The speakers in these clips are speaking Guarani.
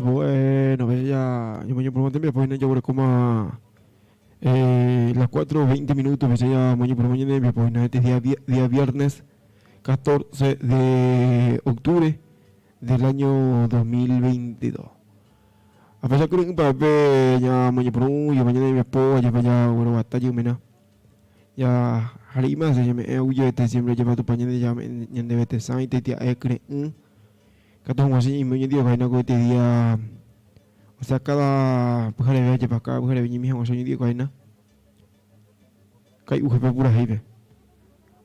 Bueno, ve ya, yo me por tembiapo hína jaguerekóma eh, las 4:20 minutos, ve ya moñepyrũma ñane rembiapo hína este día, día viernes 14 de octubre del año 2022. Apecha kyre'ỹ pe ñamoñepyrũ jepa ñane rembiapo, jepa jagueroguata jeyména. Ja hare'íma hese ñame'ẽ aguyjevete siempre jepa Tupã Ñandejára ome'ẽ ñandéve tesãi, tetia'e, kyre'ỹ. Katu hag̃ua che ñeime oñondivepa ko este día, o sea cada pyhareve jepa, cada pyhareve ñeime hag̃ua che oñondivepa hína. Kai'u jepe purahéipe.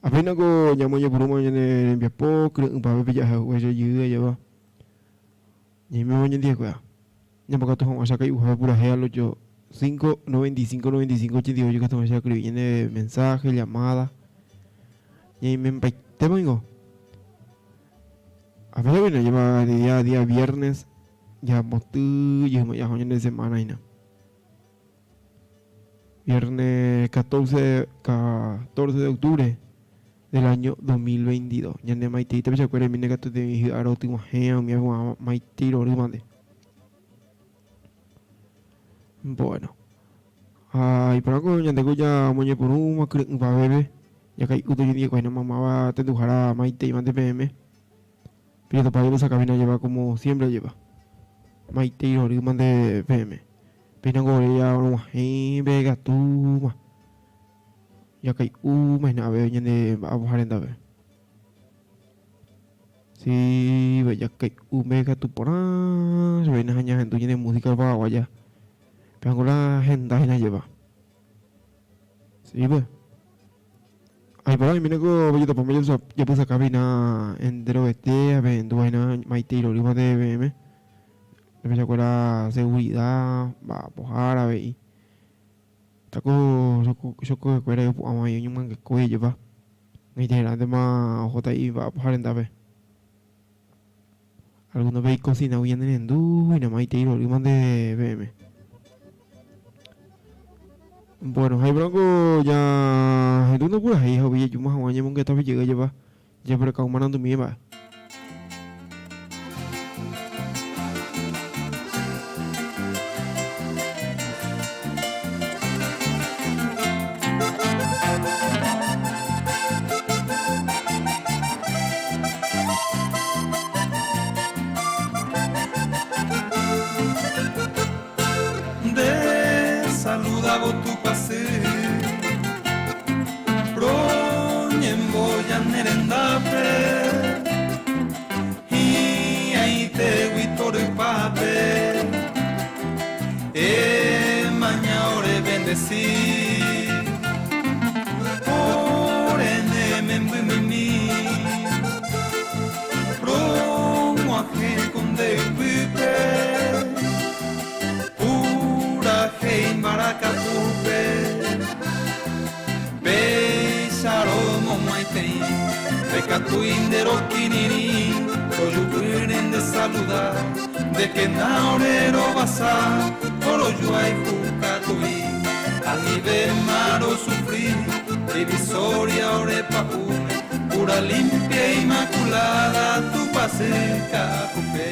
Apéina ko ñamoñepyrũma ñane rembiapo kyre'ỹpave pe ja'e che jey ajépa. Ñaime oñondivekuéra. Ñambokatu hag̃ua che kai'uhápe purahéi al 8 5 95 95 88 katu hag̃ua che akrivi ñane mensaje, llamada. Ñaimembaitéma ningo. A veces bueno, lleva de día a día viernes, ya mboty, jaha ñane semana hína. Viernes 14, 14 de octubre del año 2022. Ñane maitei tapichakuéra imíne katu teĩ hy'a rotyguahẽ umi apu'ã maitei rory mante. Bueno. Ha iporã ko ñande ko ja omoñepyrũma kyre'ỹpavépe, jakai'úta oñondiveguáina mamáva tenduhára maitei mante peẽme. Pejetopa jepesakavina jeva como siempre jeva. Maitei rory mante peẽme. Péina ko ore ja roguahẽ pe katúma. Jakai'úma hína ave ñande mba'apoha rendápe. Sí, pe jakai'u pe katu porã chupe hína ha ñahendu ñane música paraguaya. Péva la henda hína jeva. Sí, pues. Aiporã oiméne ko pejotopáma japysaka hína enterovete ha pehendúva hína maitei rorýva peẽme. Tapichakuéra seguridad mba'apohára avei. Tako chokokekuéra opu'ãva oĩ oñemyangekói jepa. Naitĩrãntema ohóta imba'apoha rendápe. Alguno pe ikosinagui ñanerendu hína maitei rorýma nde peẽme. Bueno, ha iporãko jahendu ndopurahéi ha upéi jajúma hag̃ua ñemongeta pejey jepa jajeporeka marandumíre mba'e. Nde saludávo Tupãsy, roñemboja ne rendápe, hi'ãitégui torypápe, emaña ore bendeci, ore ne membymimi, rog̃uahẽ ko nde ypýpe, purahéi mbarakapúpe. Péicha romog̃uaitei, ndaikatúi nde rokirirĩ, rojupýre nde saluda, ndekena ore rovasa, orojuayhu katui, anivéma rosufri, divisoria ore pa'ũme, pura limpia inmaculada Tupãsy ka'akupe.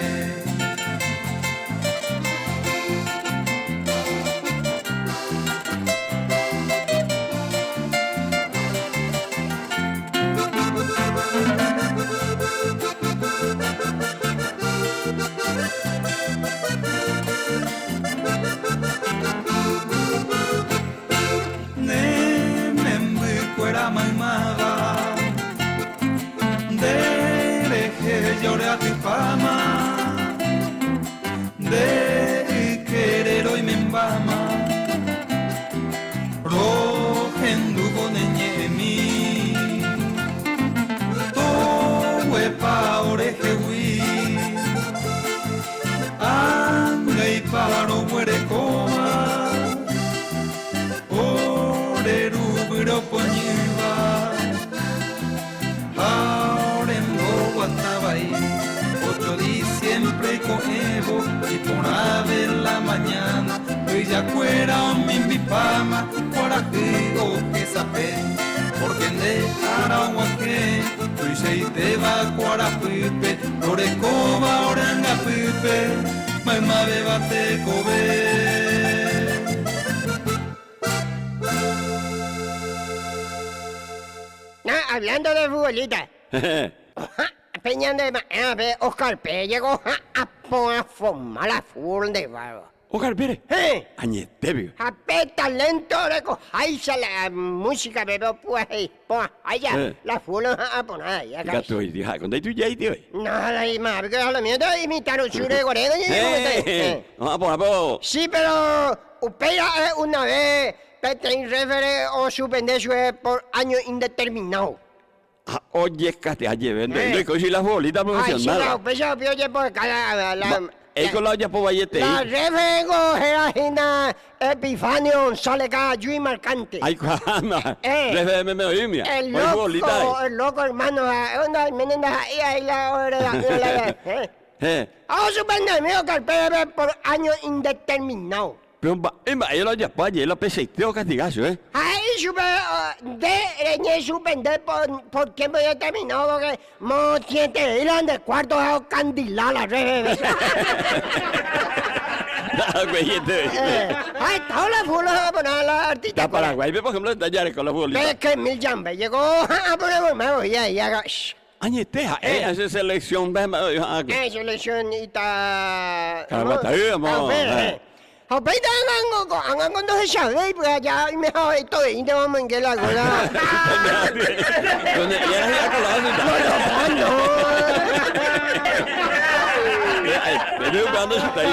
Ne membykuéra maymáva nde rehe joreatypáma. avei. Ocho diciembre iko'ẽvo iporãve la mañana, yjakuéra omimbipáma kuarahy ohesape, porque nde ára og̃uahẽ tuichaitéva kuarapýpe rorekóva ore angapýpe maymavéva tekove. Na, hablando de futbolista, pe ñande ma'ẽvape Oscar Pérez llegó ha aporãfoma la fútbol nde bárbaro. Oscar Pérez? Héẽ. Añete piko. Ha pe talento orekoháicha la música-pe pe opu'ahéi porãháicha la fútbol oha'ã porã avei acá. Ikatu oity ha'e ko ndaitujaiti voi. No, la imáva piko la mío imitãrusu rekoré ko ñeñemomba'e. Héẽ, oha'ã porã pero. Sí, pero upéi ra'e una vez peteĩ referee osuspende chupe por año indeterminado. Ha ojekatea jeve nde ndoikói chugui la futbolista profesional. Ha upéicha rupi ojepoheka la. Mba'éiko la ojapo vaietei. La referee-ngo héra hína Epifanio González Carajuy Marcante. Aikuaáma. Referee meme oĩmia. El loco, el loco hermano ha onda oiméne ndaha'éi ahí la ohereda'ỹva la. Ha osuspendemi Oscar Pérez-pe por año indeterminado. Péro mba'e mba'e la ojapo aje la pecheite okastiga chupe. Ha he'i chupe, Nde reñesuspende por tiempo indeterminado porque motĩeterei la nde cuarto ha okandila la reheve. Ha heta la fútbol ha porã la artista. Ta Paraguáipe por ejemplo heta jareko la futbolista. Pe que mil jambe llegó ha porã voi ahí haga. Añete ha'e ese selección pe mba'e oĩva. Eh, selección ita. Caraguatay amo. Ha upéi ta'angango ko'ág̃ango ndohechavéi py'a ja oimeha itoveíntema omoinge la góla. Donde era hi'a colado No, no, no. Vete buscando chuta ahí.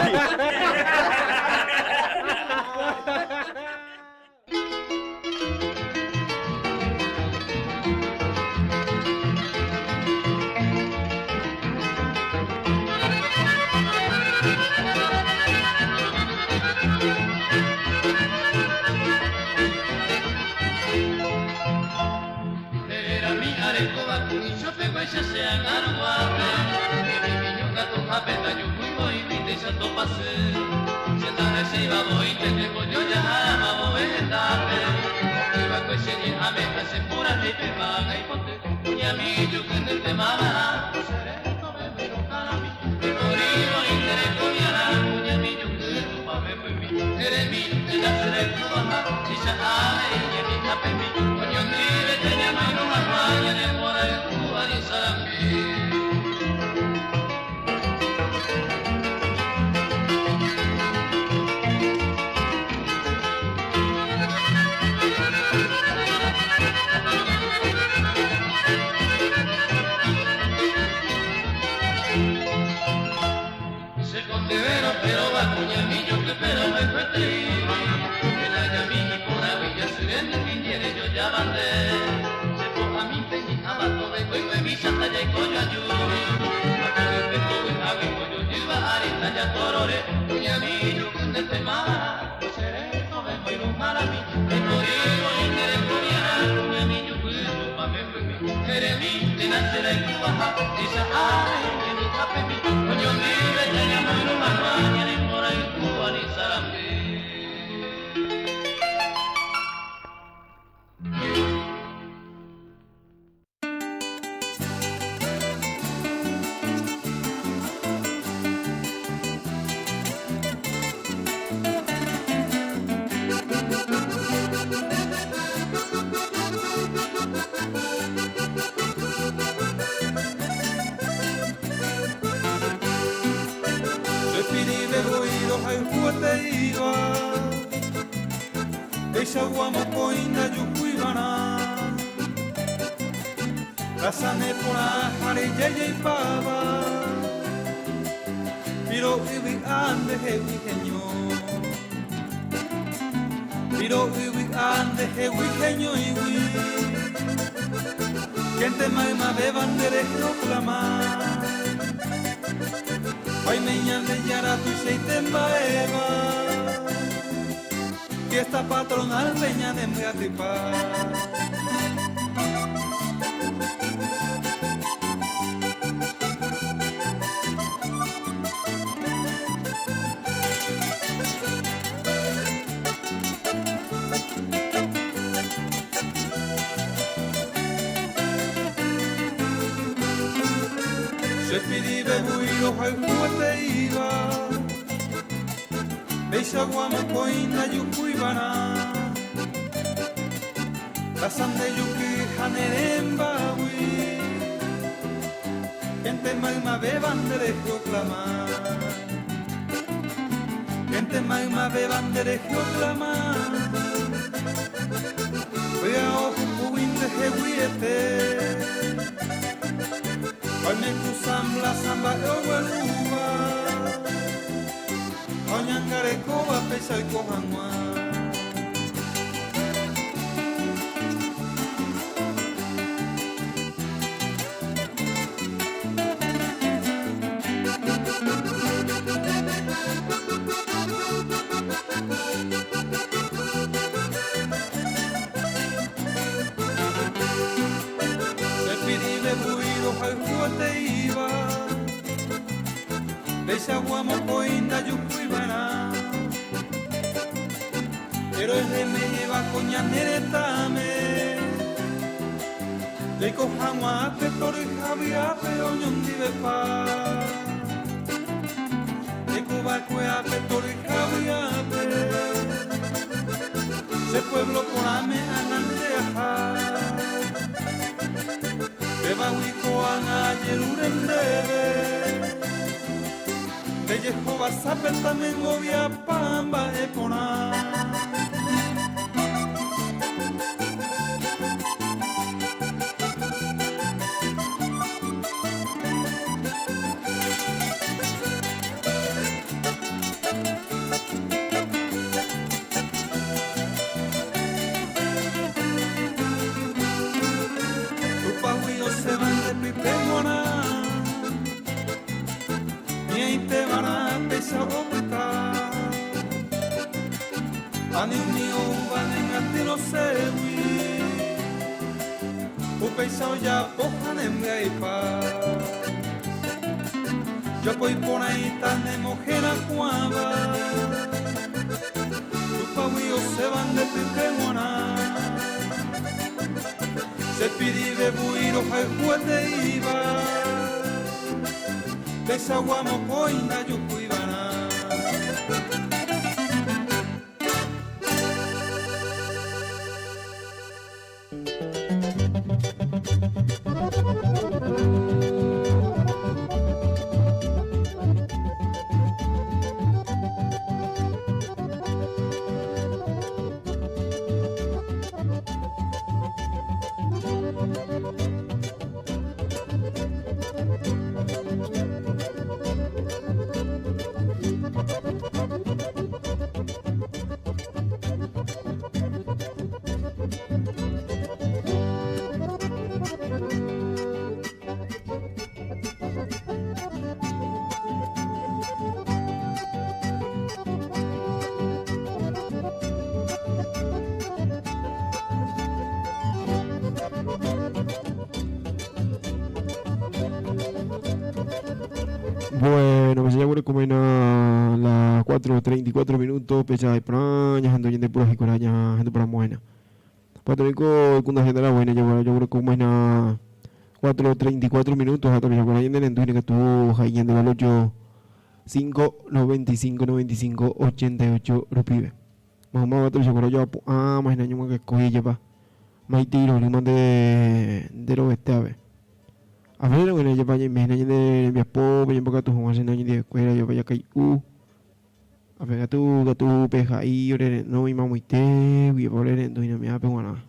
Che pirive voi rohayhueteíva, peichagua mokõi ndajuhuivarã. Rasa ne porã ha rejejeipáva, piro'y vy'a ndehegui heñói. Piro'y vy'a ndehegui heñóigui, Gente maymavéva nderehe oklama. Oime Ñandejára tuichaite mba'éva, Fiesta patronal-pe ñanembyatypa. Che pirive voi rohayhueteíva, Peichagua mokõi ndajuhúivarã. Tasa nde juky ha ne rembágui, Gente maymavéva nde rehe oklama. Gente maymavéva nde rehe oklama. Vy'a ohupúgui nde heguiete. Oime ku San Blas ha mba'e oguerúva, ha oñangarekóva péicha oiko hag̃ua. Che pirive voi rohayhueteíva, Peichagua mokõi ndajuhúiva'erã. Péro ereme'ẽva ko ñane retãme, Jaiko hag̃ua pe tory ha vy'ápe oñondivepa. Jaiko va'ekue ápe tory ha vy'ápe, Che pueblo porãme ág̃ante aha. Pévagui ko'ág̃a ajerure ndéve, Nde jehovasápe tamengoviapa mba'e porã. Tupãgui osẽva nde pype g̃uarã, Ñe'ẽitevarã péicha opyta. Ani umi oúva ne ñatyrõségui, Upéicha ojapo ha nembyaipa. Jopói porãita nemoherakuãva, Tupãgui osẽva nde pype g̃uarã. Che pirive voi rohayhueteíva, Peichagua mokõi ndajuhúivarã. Bueno, pues ya como en las 4.34 minutos, pues ya hay ña gente pura ña gente pura buena. Puerto Rico, kunda gente buena, yo yo como en 4.34 minutos, hasta que por ahí en el que tuvo Jaime de 8 5 95 95 88 rupive. Más o menos yo yo ah, más año que cogí lleva. Maitiro, de de lo este a ver. A ver, bueno, yo vaya me de viapo, vaya poca tu juan en de escuela, yo vaya kai u. A ver, tu tu peja y ore no mi mamuite, voy a poner en tu me ape guana.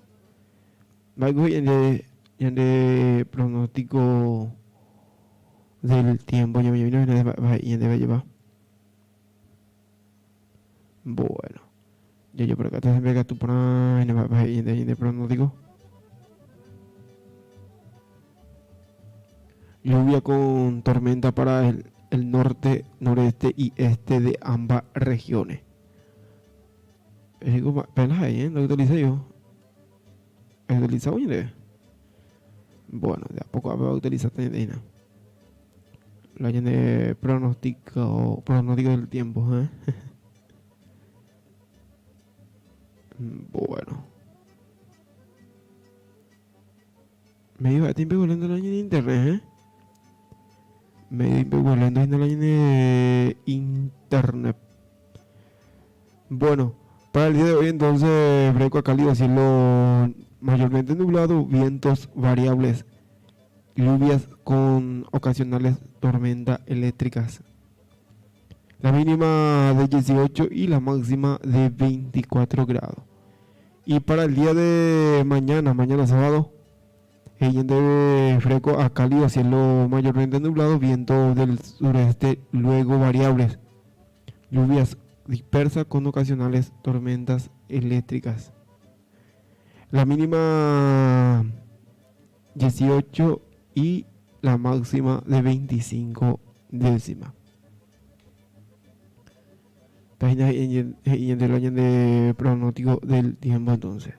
Vaya de de pronóstico del tiempo, ya me vino de de llevar. Bueno. Ya yo por acá te se tu por ahí, de pronóstico. Lluvia con tormenta para el, el norte, noreste y este de ambas regiones. Ahí, ¿eh? Lo actualicé yo. Actualizado, Bueno, de a poco a actualizar también. La de pronóstico, pronóstico del tiempo, ¿eh? Bueno. Me iba a tiempo volando el año de internet, ¿eh? Medio imbegueléndo hína la ñane internet. Bueno, para el día de hoy entonces, fresco cálido, cielo mayormente nublado, vientos variables, lluvias con ocasionales tormentas eléctricas. La mínima de 18 y la máxima de 24 grados. Y para el día de mañana, mañana sábado, de fresco a cálido, cielo mayormente nublado, viento del sureste, luego variables, lluvias dispersas con ocasionales tormentas eléctricas. La mínima 18 y la máxima de 25 décimas. Página de pronóstico del tiempo entonces.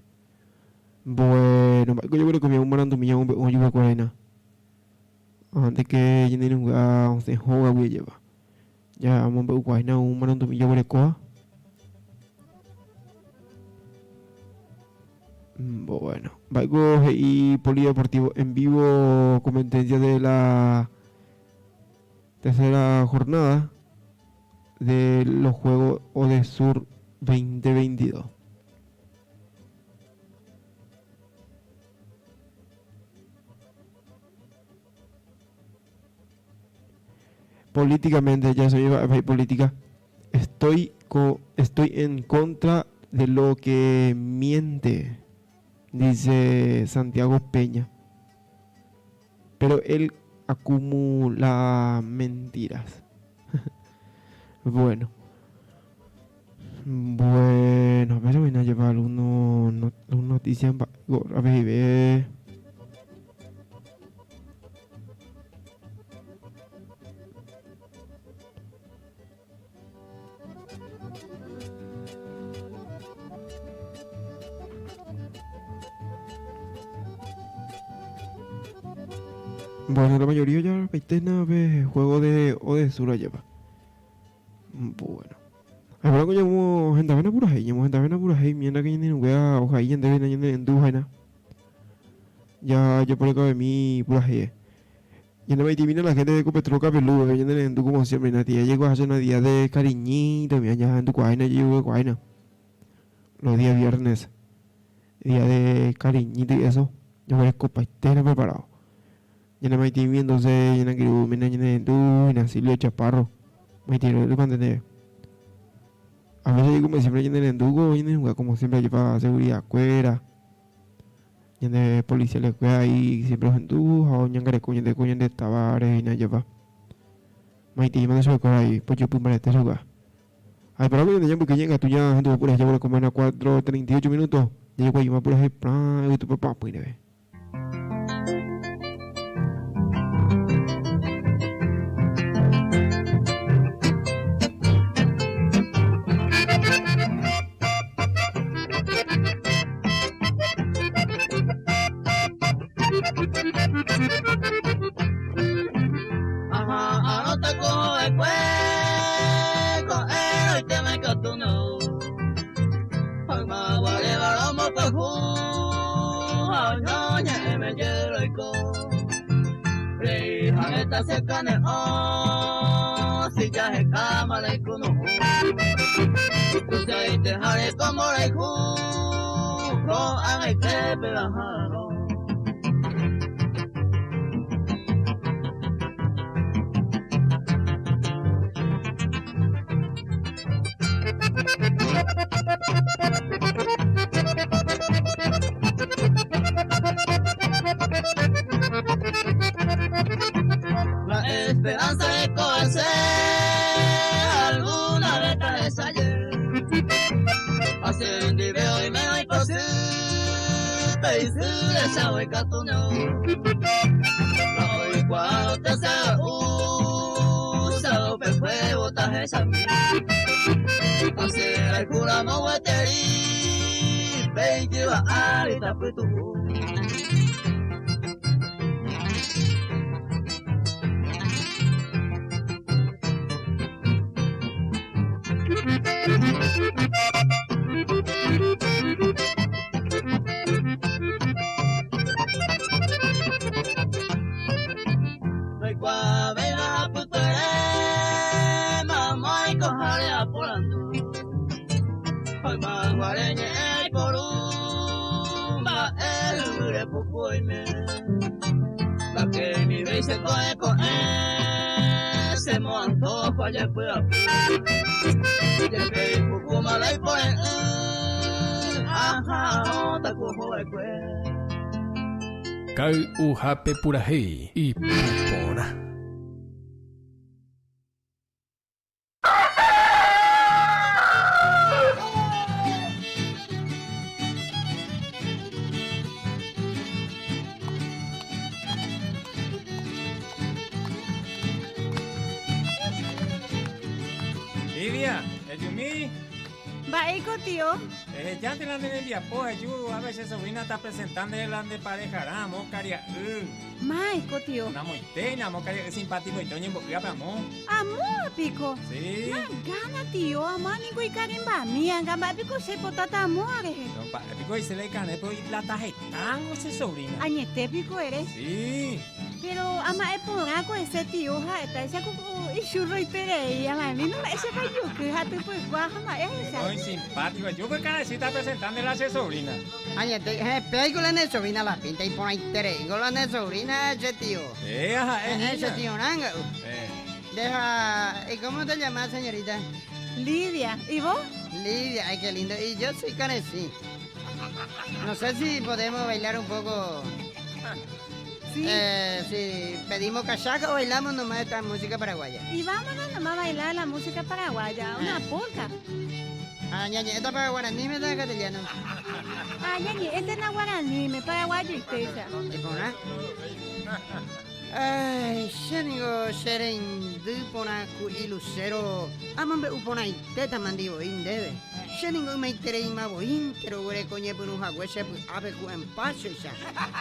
Bueno, yo creo que me un maranto mi un ayuda cuarena. Antes que llenen un ga se joga voy a llevar. Ya vamos a ver un maranto mi yo Bueno, Valgo y Polideportivo en vivo, competencia de la tercera jornada de los Juegos Odesur 2022. Políticamente, ya soy política. Estoy, estoy en contra de lo que miente, dice Santiago Peña. Pero él acumula mentiras. Bueno. Bueno, a ver, voy a llevar alguna no, noticia. A ver, ve. Bueno, la mayoría ya ve juego de Odesur lleva. Bueno. Ahora que llamo gente vena pura ahí, llamo gente vena pura ahí, mientras que ñene wea oja ahí ñende vena ñende en dujaina. Ya yo por acá de mi pura ahí. Ñende me timina la gente de Ecopetrol Capelú, que ñende en tu como siempre, na tía llegó a hacer una día de cariñito, mira ya en tu cuaina, llego cuaina. Los días viernes, día de cariñito y eso, yo voy a copaitera preparado. Ñende me timina entonces, ñende que mira ñende en tu, ñende Silvia Chaparro. Me tiro lo mantener. A veces como siempre en el endugo, en como siempre lleva seguridad cuera. De policía le cuida ahí siempre los endugo, o ñangare cuña de cuña de tabares y nada lleva. Maite manda su ahí, pues yo puedo este lugar. Ay, pero que ya porque llega tú ya gente pura ya como a 4:38 minutos. Ya llego ahí más pura plan, y tu papá pues ve. La esperanza de conocer alguna vez traes ayer. Ascendí veo y me doy Upéicha ko'ẽ ko'ẽ che moantójo ajepy'apy. Jepe ipukúma la ipore'ỹ, aha'arõta ku ohova'ekue. Kay'uhápe purahéi ipu porã. Lidia, ejumi. Mba'éiko tio? Ehejánte la ne rembiapo, eju ave che sobrina ta presenta nde la nde parejarã amo karia'y. Máiko tio. Namoitéina amo karia'y simpatikoite oñembo'ýape amo. Amóva piko. Sí. Ma gana tio, amóva niko ikarẽmbami anga mba'e piko che potáta amóva rehe. No, mba'e piko he'ise la ikarẽ pero iplata hetángo che sobrina. Añete piko ere. Sí. Pero ama'ẽ porã ko hese tio ha'etáicha ku ichurroiterei ama'ẽmi no mba'éichapa ijuky ha typykua ha mba'e ahecha. Muy simpático. Yo pues kare'ỹta presenta nde la che sobrina. Añete, hepéiko la ne sobrina la pinta iporãitereíngo la ne sobrina che tio. Eh, ha'e Heẽ, che hína. tio rãnga'u. Eh. Deja, ¿y cómo te llamas, señorita? Lidia, ¿y vos? Lidia, ay, qué lindo. Y yo soy Carecí. No sé si podemos bailar un poco. Sí. Si pedimos cachaca o bailamos nomás esta música paraguaya. Y vámonos nomás a bailar la música paraguaya, una polka. Ah, ñañe, esta para guaraní me da castellano. Ah, ñañe, esta es la guaraní, me paraguayo y techa. ¿Y por nada? Ay, che ningo che reindy porã ku'i lucero amombe'u porãitéta mandi voi ndéve. Che ningo ymaitereíma voínte roguereko ñepyrũ hague che py'ápe ku empáchoicha.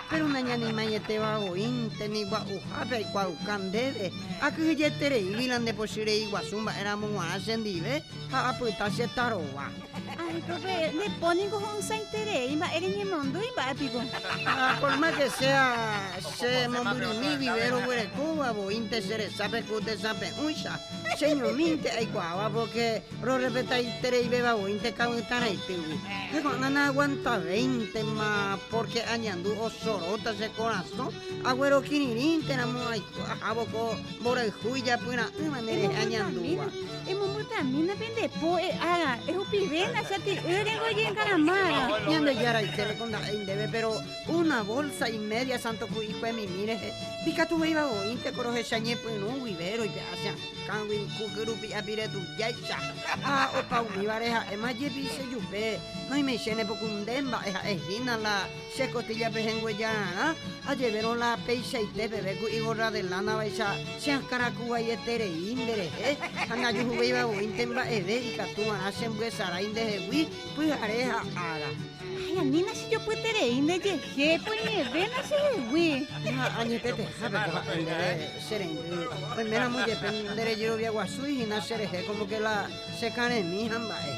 Péro nañanimaieteva voínte ni gua'uhápe aikuaauka ndéve. Akyhyjetereígui la nde pochy rei guasu mba'éramo g̃uarã chendive ha apyta che tarova. Aikove, nde po ningo ho'ysãiterei, mba'e reñemondýi mba'e piko. Ha por más que sea che mombyrymi guive roguerekóva voínte che resápe ku tesape'ũicha, che ñomínte aikuaáva porque rorrespetaitereivéva voínte kavytãraitýgui. Ha ko'ág̃a naaguantavéintema porque añandu osoróta che korasõ aguerokirirĩnteramo ahávo ko mborayhu ijapyra'ỹva nde rehe añandúva. Emombytamína pende po e'ára, ehupivéna che ati'ýre ojenkaramára. Ñandejáraite rekonda'éi ndéve, péro una bolsa y media Santo Ku'ikue mimi rehe, ndikatuvéiva voínte ko rohecha ñepyrũ guive roipe'a che akãgui ku kyrupi'a pire tujáicha. Ha opa umívare ha'éma jepi che jupe, noimeichéne poku nde mba'e ha'e hína la Che costilla pehẽngue jararã, ajevérõ la peichaite peve ku igorra de lana vaicha che akãrakuvaieterei nderehe ha ndajuhuvéiva voínte mba'eve ikatu va'erã che mbyesarái ndehegui pyhare ha ára. Ay, anína che jopyterei ndejehe, poimevéna chehegui. Ha añetetehápe ko ha'e ndéve che reindy, oiméramo jepe nderejerovia guasúi hína cherehe como que la che karẽmi ha mba'e.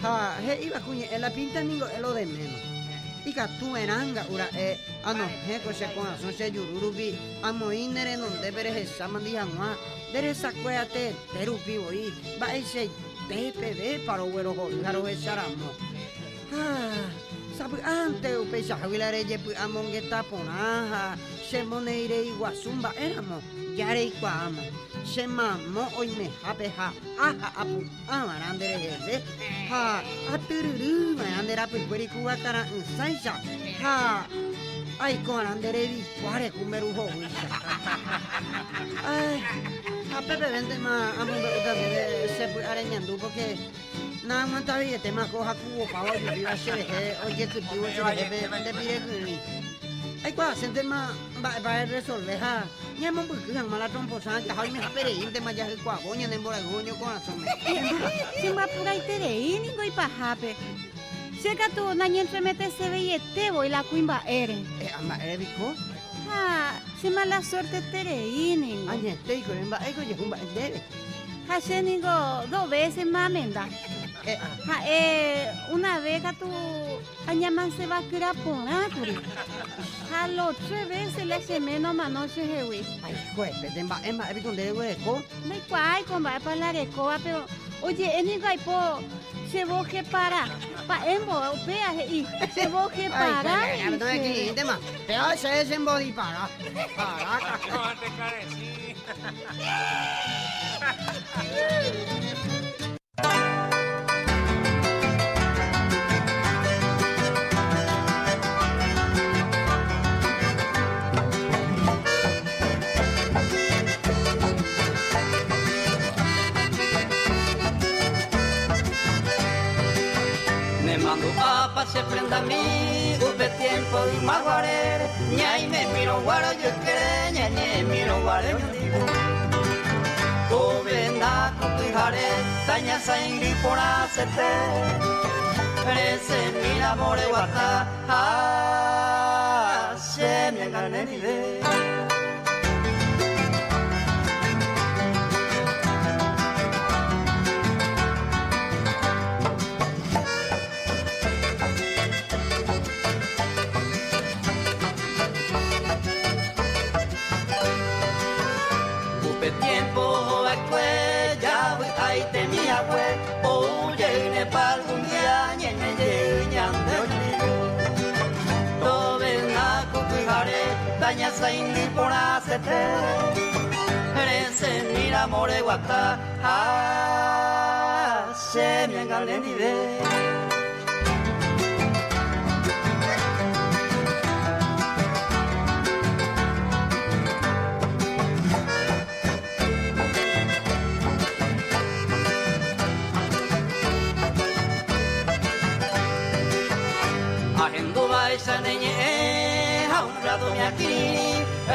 Ha he'íva ku ñe'ẽ la pinta ningo es lo de menos. Ikatu va'erãnga'u ra'e anohẽ ko che korasõ che juru rupi amoĩ ne renondépe rehecháma ndi hag̃ua nde resakuéra teete rupi voi mba'eichaite pevépa roguerohory ha rohecha ramo. Ha sapy'ánte upeichahágui la rejepy'amongeta porã ha che moneirei guasu mba'éramo ja reikuaáma che mamo oimehápe ha'a ha apu'a. Avarã nde reheve ha atyryry va'erã nde rapykuéri ku vakara'ỹsáicha ha aiko va'erã nde revikuáre ku mberu hovýicha. Ay, ha pépevéntema amombe'úta ndéve che py'a reñandu pórke naaguantaveietéma ko haku'opáva ojupíva cherehe ojekytývo cherehe pe nde pire kyrỹi. Aikuaaséntema mba'épa erresolve ha ñamombyky hag̃ua la tromposã jaha oimehápe reíntema jahykuavo ñane mborayhu oñokorasõme. Chembapuraiterei ningo ipahápe. Che katu nañentremeteseveiete voi la kuimba'ére. E'a mba'ére piko? Ha che mala suerteterei ningo. Añetéiko re, mba'éiko ojehu mba'e ndéve? Ha che ningo dos vécema amenda. E'a. Ha'e una vez katu Añamanseva kyra porã kuri. Ha lo tres veces la che ména omano chehegui. Ay, juepete, mba'e mba'e piko nde reguereko? Ndaikuaái ko mba'épa la rekóva, pero oje'e niko aipo Che vojepara. Mba'émbo upéa he'i. Che vojepara he'i chéve. Péva che chembodipara. Para. Nemandu'ápa che prendami upe tiempo ymaguare ñaimemirõ guare ojykére ñañe'ẽmirõ guare oñondive Kovena ko pyhare tañasãindy porãsete Resẽmíramo reguata ha che miangane ndive. Upe tiempo va'ekue javy'aitemi hague ou jeýnepa algún día ñaime jey ñande oñondive. Tovéna ku pyhare tañasaindy porãsete resẽmíramo reguata ha che miangale ndive. Ahendúvaicha ne ñe'ẽ ha un rato mi akirirĩ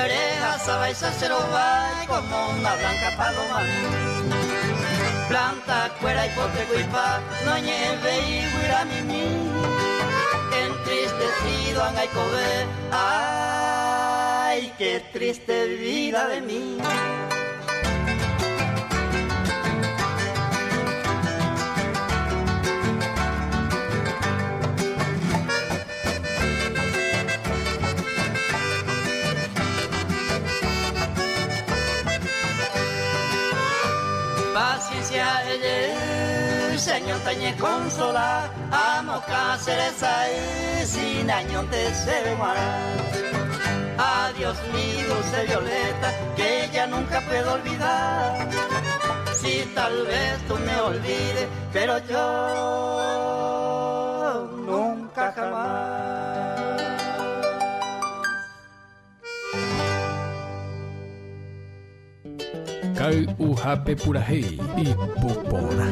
rehasávaicha che rovái como una blanca paloma Planta kuéra ipotekuipa noñe'ẽvéi guyra mimi Entristecido anga aikove Ay, qué triste vida de mí. Paciencia ejey, Señor tañeconsola, amokã che resay, sin añónte chéve g̃uarã. Adiós mi dulce violeta, que ya nunca puedo olvidar. Si tal vez tú me olvides, pero yo nunca jamás. Kay'uhápe purahéi ipu porã.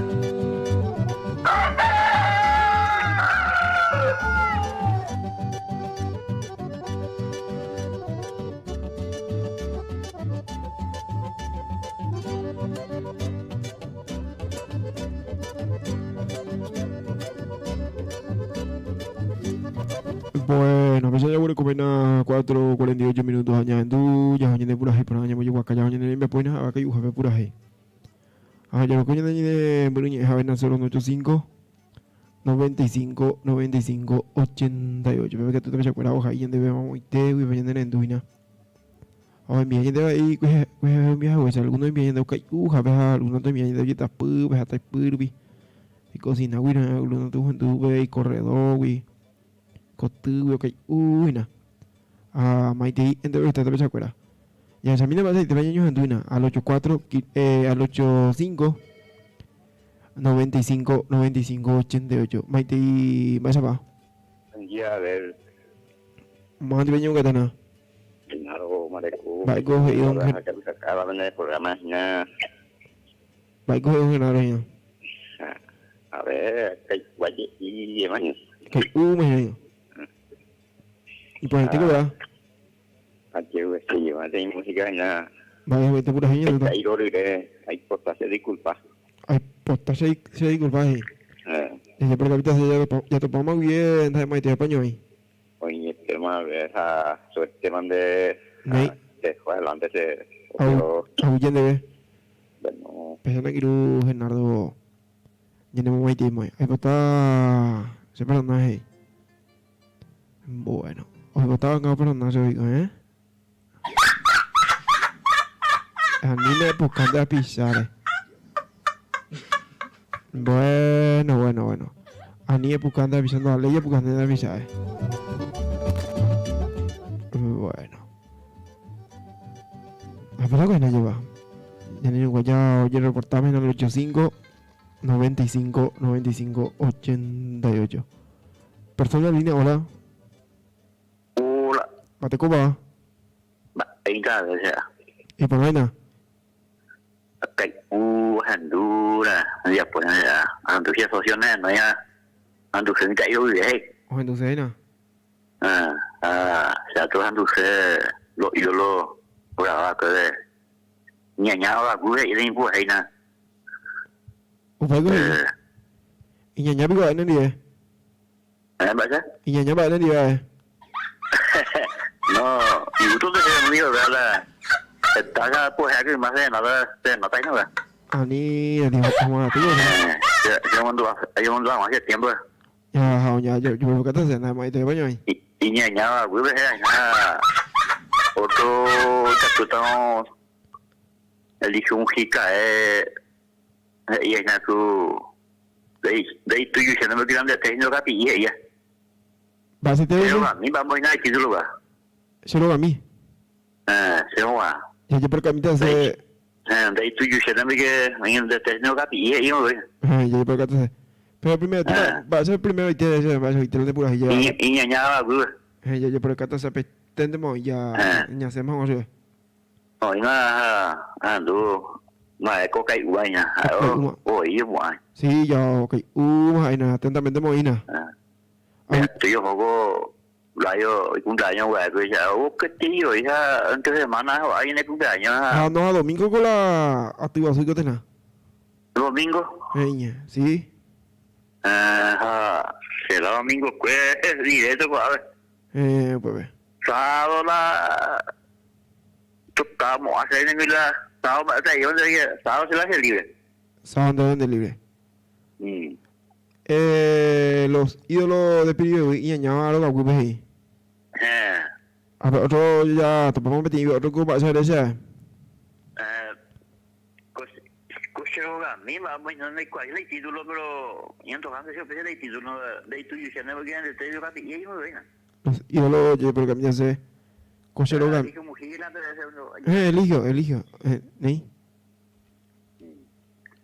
Bueno, péicha jaguerekovéna 4:48 minutos ha ñahendu jaha ñande purahéi porã ñambojeguaka jaha ñane rembiapóina ha avakai'uhápe purahéi. Ha jareko ñande ñane mbyryñe'ẽhávéna 085 95 95 88 pépe katu tapichakuéra ohai ñandéve mamoitégui pe ñane rendu hína. Ha oenvia ñandéve avei kuehe kuehe oenvia haguéicha alguno oenvia ñandéve okai'uhápe ha alguno oenvia ñandéve ojetapýpe ha taipy rupi ikosinágui alguno ohendu ikorredógui. Kotýgui okai'u hína. Ha maitei entrevista tapichakuéra. Jahechamína mba'eichaitépa ñañohendu hína al ocho cuatro, al ocho cinco, 95, 95, 88. Maitei mba'éichapa? Buen día, a ver. Máva ndive ñemongueta hína? Genaro Mareku. Mba'éiko he'i don Gen-. Programa hína. Mba'éiko he'i don Genaro hína? A ver, kai'u aje'i hermano. Kai'u hína. Iporãite ko vera. Ajeu este lleva de música hína. Mba'e haguete purahéi ñandúta. Kairo rire aipota che disculpa. Aipota che che disculpa he'i. Desde por capita se jatopáma guive ndaha'emaite apañuãi. Oĩetéma a ver ha suerte mande Néi. tejo adelante che Au, aguyje ndéve. Bueno. Péicha irũ Genardo ñanemomaiteimói. Aipota che perdona he'i. Bueno, oipota anga operdona che oiko, eh? Ani ne epuka nde apicháre. Bueno, bueno, bueno. Ani epuka nde rapicha ndovaléi epuka nde rapicha eh. Bueno. A ver, algo lleva. Ya ni ya oye reportame en el 85 95 95 88. Persona en línea, hola. Hola. Matecoba. Mba'éicha che. Iporãina. Kai'u ahendúra japo ahendu che socio nehenói ha ahenduse mitã'i ovy'a he'i. Ohenduse hína. Ha che atu ahenduse los ídolos grabado va'ekue de Ñaña Ogaguy he'i de impu'ahéina. Upéiko he'i. Iñaña piko ha'e nendive. Eh, mba'éicha? Iñaña mba'e nendive ha'e. No, igusto te che amigo, vea la heta ja pu'ahéa yma serenata, serenata hína vea. Ani retiho hag̃ua tío. Eh, che chemondu'a, añemondu'a hag̃ua che tiempo. Ja, ha oña, yo yo kata se na maite baño ahí. Iñañáva guýpe héra hína otro ikatútarõ elige un jikae he'i hína ku Ndeitujúichéne porque ñandete hína okapi'i he'íva. Mba'asete Che rogami mba'émo hína itítulo-va. Che rogami. Héẽ, che rogã. Jajeperkamíta che. Héẽ, ndeitujúichéne porque ñandete hína okapi'i he'íva voi. Héẽ, jajeperkamíta che. Pero primero, mba'éicha primeroite che mba'éicha la nde purahéi jeva. Iñañáva guýpe. Héẽ, jajeperkamíta che apeténtema oĩ ja ñasẽma hag̃ua chupe. Oĩma arandu mba'e ko kai'úva hína, ha'e voi opu'ã. Sí, ja okai'úma ha'éna, atentamente oĩna. Estoy ohóvo Layo icumpleaños gua'ekue, ha oketéi voi ha entre semana ho'a ñane cumpleaños ha. Ha no, ha domingo ko la aty guasu ikotena. Domingo? He'íñe, sí. Ha será domingo kue directo ko'ápe. Héẽ, upépe. Sábado la toca mo'ã che ningo la sábado mba'e tai onde sábado che la che libre. Sábado nde nde libre. Eh, los ídolos de Piribebuy iñañáva rogaguýpe he'i. Héẽ. Ha pe otro ya topáma peteĩ otro ko mba'e che ere che. Eh, ko che rogami mba'e no ndaikuaái la itítulo pero ñantohánte che upéicha la itítulo ndaitujúicha porque ñandete rokapi'i oĩma. Los ídolos oye por camino se ko che rogami. Eh, eligio, eligio. Eh, néi.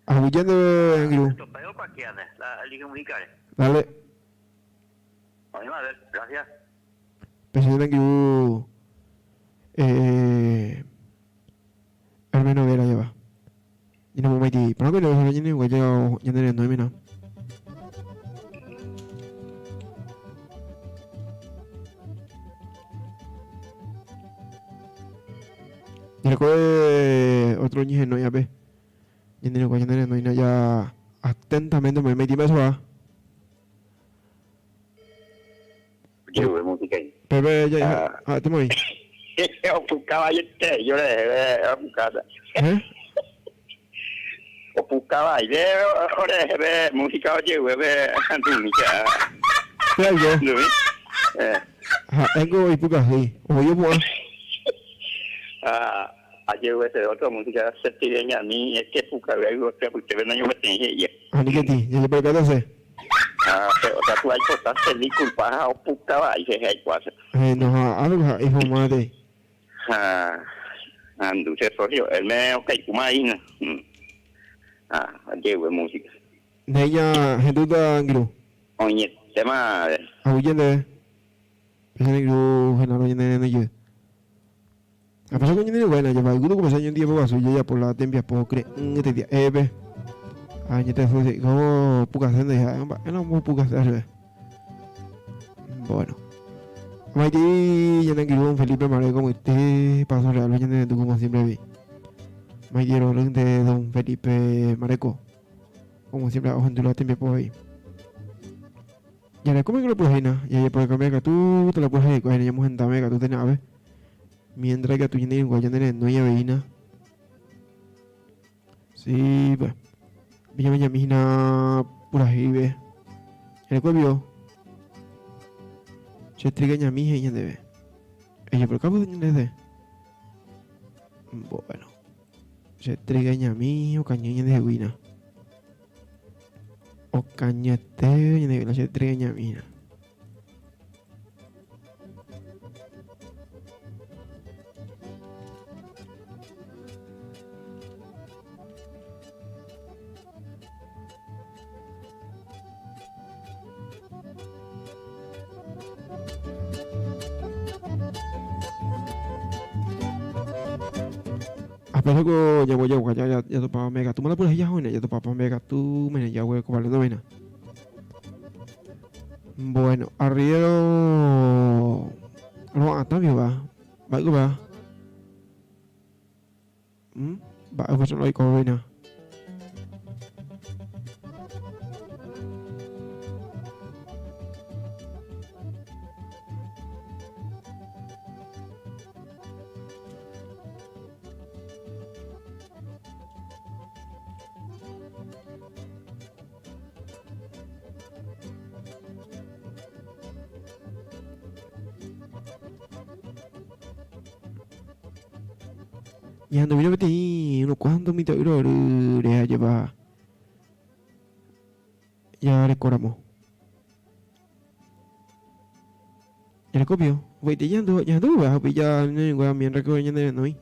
Aguyje ndéve, angirũ. Dale. Péicha ñane angirũ eh, Hermano Vera jeva. Ñanemomaitei porã ko ñane ñane renóimena. Jarekove otro ñehenói ápe. Ñane rekuái ñane renóina ja atentamente omoĩma itíma chova. Jeyve música ahí. Pepe ja ah, te moĩ. Opuka vaiete yo reheve opukáta. Eh? Opuka vaire oreheve música ojeyve andumícha. Pe algo. Ndumi. Eh. Ha'éngo ipukahéi, oĩ opu'ã. Ah, ajeyvese otra música se tireñami es que pukave yvoty apytépe nañopeteĩ he'íva. Aníketi, jajeperekátase. Ah, pe otra tu aipota che disculpa ha opuka vai che aikuaase. Eh, no ha algo ha ifomate. Ha, andu che socio, él me okaikúma hína. Ah, ajeyve música. Néi ñahendúta angirũ. Oĩetéma. Aguyje ndéve. Péicha ne irũ Genaro ñane renojey. Apéicha ko ñane irũnguéra jepa ikatu ko péicha ñandive poguasu jajapo la tembiapo kyre'ỹ tetia'épe. Añete ko pukase ndéi ha'e mba'e la ombopukase chupe. Bueno. Maitei ñane angirũ don Felipe Mareco mbyte Paso Real pe ñane rendu como siempre vi. Maitei rohorýnte don Felipe Mareco. Como siempre ohendu la tembiapo avei. Jarekóma niko la purahéina, jajeporekame katu la purahéi hikuái ñamohendame katu tene'ãve. Mientras ikatu ñane irũnguéra ñane renói aveína. Sí, pues. Ñameñami hína purahéive. Jarekue pio. Che trigañami he'i ñandéve. Ejeporekávo ñandéve. Bueno. Che trigañami okañy ñandeheguína. Okañyete ñande la che trigueñamína. Apesako ñambojaguka ya ya yatopáva mbegatu mala purahéi jaho'ỹre jatopápa mbegatu mene jaguereko vale novena. Bueno, arriero ro'atã viova, mba'éiko péva? ¿Mm? Mba'e upéicha la oikóva péina. Ñahenduvína peteĩ unos cuantos mitã'ýra rory rehe ajépa jarekóramo. Jareko pio, upeite ñahendu ñahendu upéva ha upéi ja ñañenguéva miéntra ko ñane renói.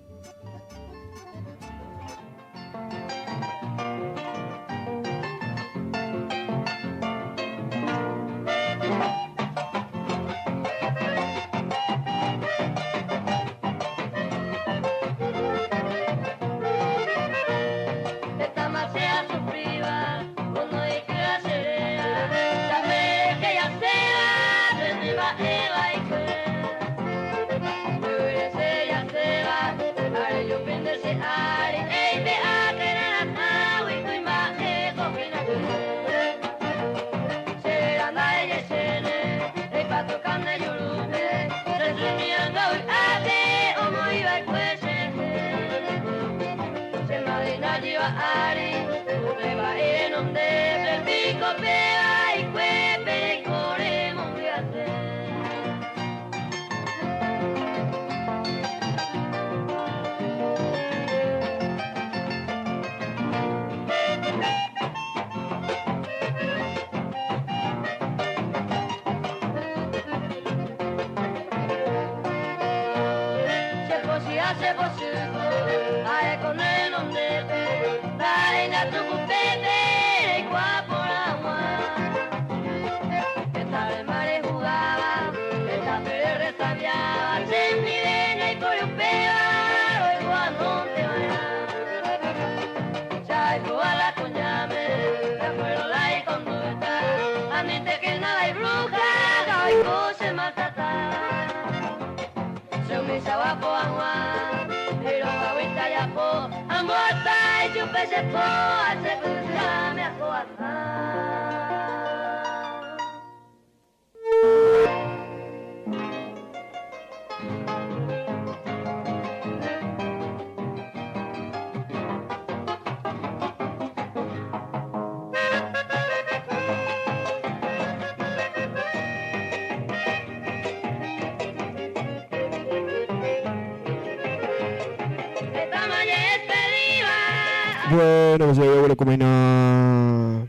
Bueno, pues ya voy a comer a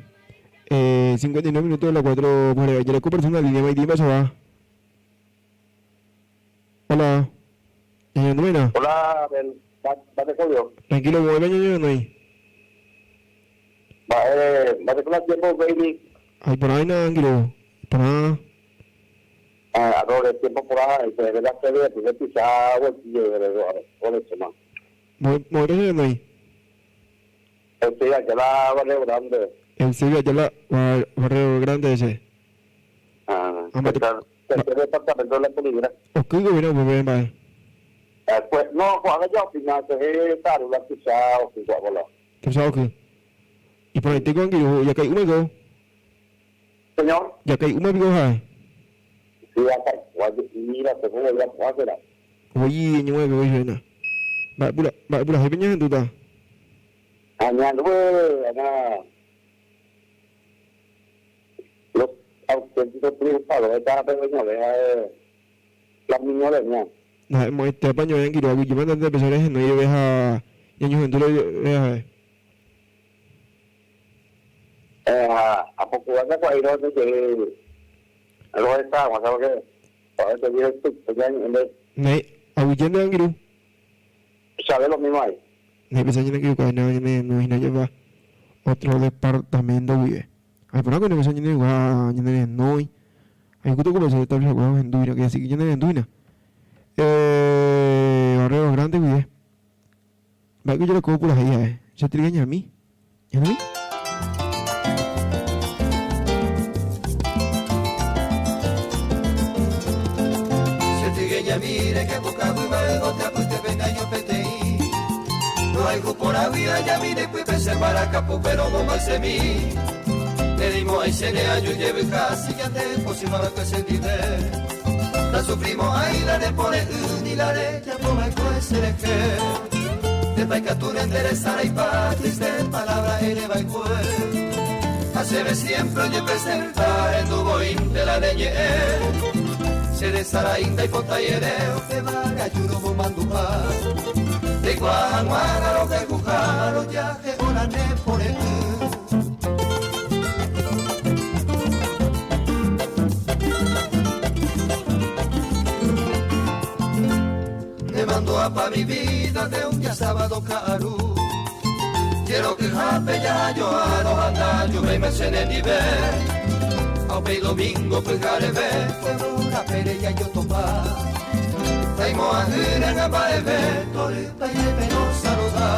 59 minutos de la 4 por ahí. Ya persona línea Maidín, se va. Hola. Hola, Hola, Tranquilo, voy a no ahí. Va, va con tiempo, baby. Ay, por ahí nada, tranquilo. Por ahí. Ah, el tiempo por ahí, se ve la serie, pues pisado, por eso, man. Voy, voy a ahí. El Sevilla, ya la Barrio Grande. El Sevilla, ya la Barrio Grande ese. Ah, tercer departamento de la Polibra. ¿O qué gobierno pues, ven, Pues, no, Juan, ya opina, se es tarula, quizá, o quizá, bola. Quizá, ok. Y por ahí tengo que ya caí un amigo. Señor. Ya caí un amigo, ja. Sí, acá, mira, se fue, ya, será. Oye, ño, que voy a Va, pura, va, pura, jefe, ño, tuta. Aña, ana. Los auténticos triunfadores de esta pequeña oveja la miñoleña. No, mo este paño en kiro, yo mando de pesar no yo veja, ño, ño, lo veja. Ha apokuaa kakua'irõ jey rohecha hag̃ua porque Néi, aguyje nde angirũ. Sabe lo mismo ahí. Néi, péicha ñane angirũ kuaáina ñane rendu hína jeva otro departamento guive. Ha iporã ko péicha ñane rengua ñane renói. Ha ikatu ko péicha tapichakuéra ohendu hína, quiere decir que ñane rendu hína. Barrio Grande guive. Mba'éiko jareko purahéi ha'e? Che trigueñami. Ñanemi? Che trigueñami rekepuka vyva yvoty apytépe ngaño peteĩ. Rohayhu porãgui ajami nde pype che mbarakapu péro momaysemi. Nerimo'ãi che ne aju jevyha si ñande pochyva'ekue chendive. Ndasufrimo'ãi la ne pore'ỹ ni la rejapova'ekue che rehe. Ndépa ikatu nenderesaraipa triste palabra ereva'ekue. Ha chéve siempre oñepresenta ahendu voínte la ne ñe'ẽ. Che resarái ndaipotái ere upévare aju romomandu'a. Reikuaa hag̃ua la rohayhuha rojahe'o la ne pore'ỹ. Ne mandu'apa mi vida de un día sábado ka'aru Jerokyhápe jahajoa rohanda juvéima che nendive Ha upéi domingo pyhareve pueblo rapére jajotopa Taimo'ã'ỹre ha mba'eve torypa jepe rosaluda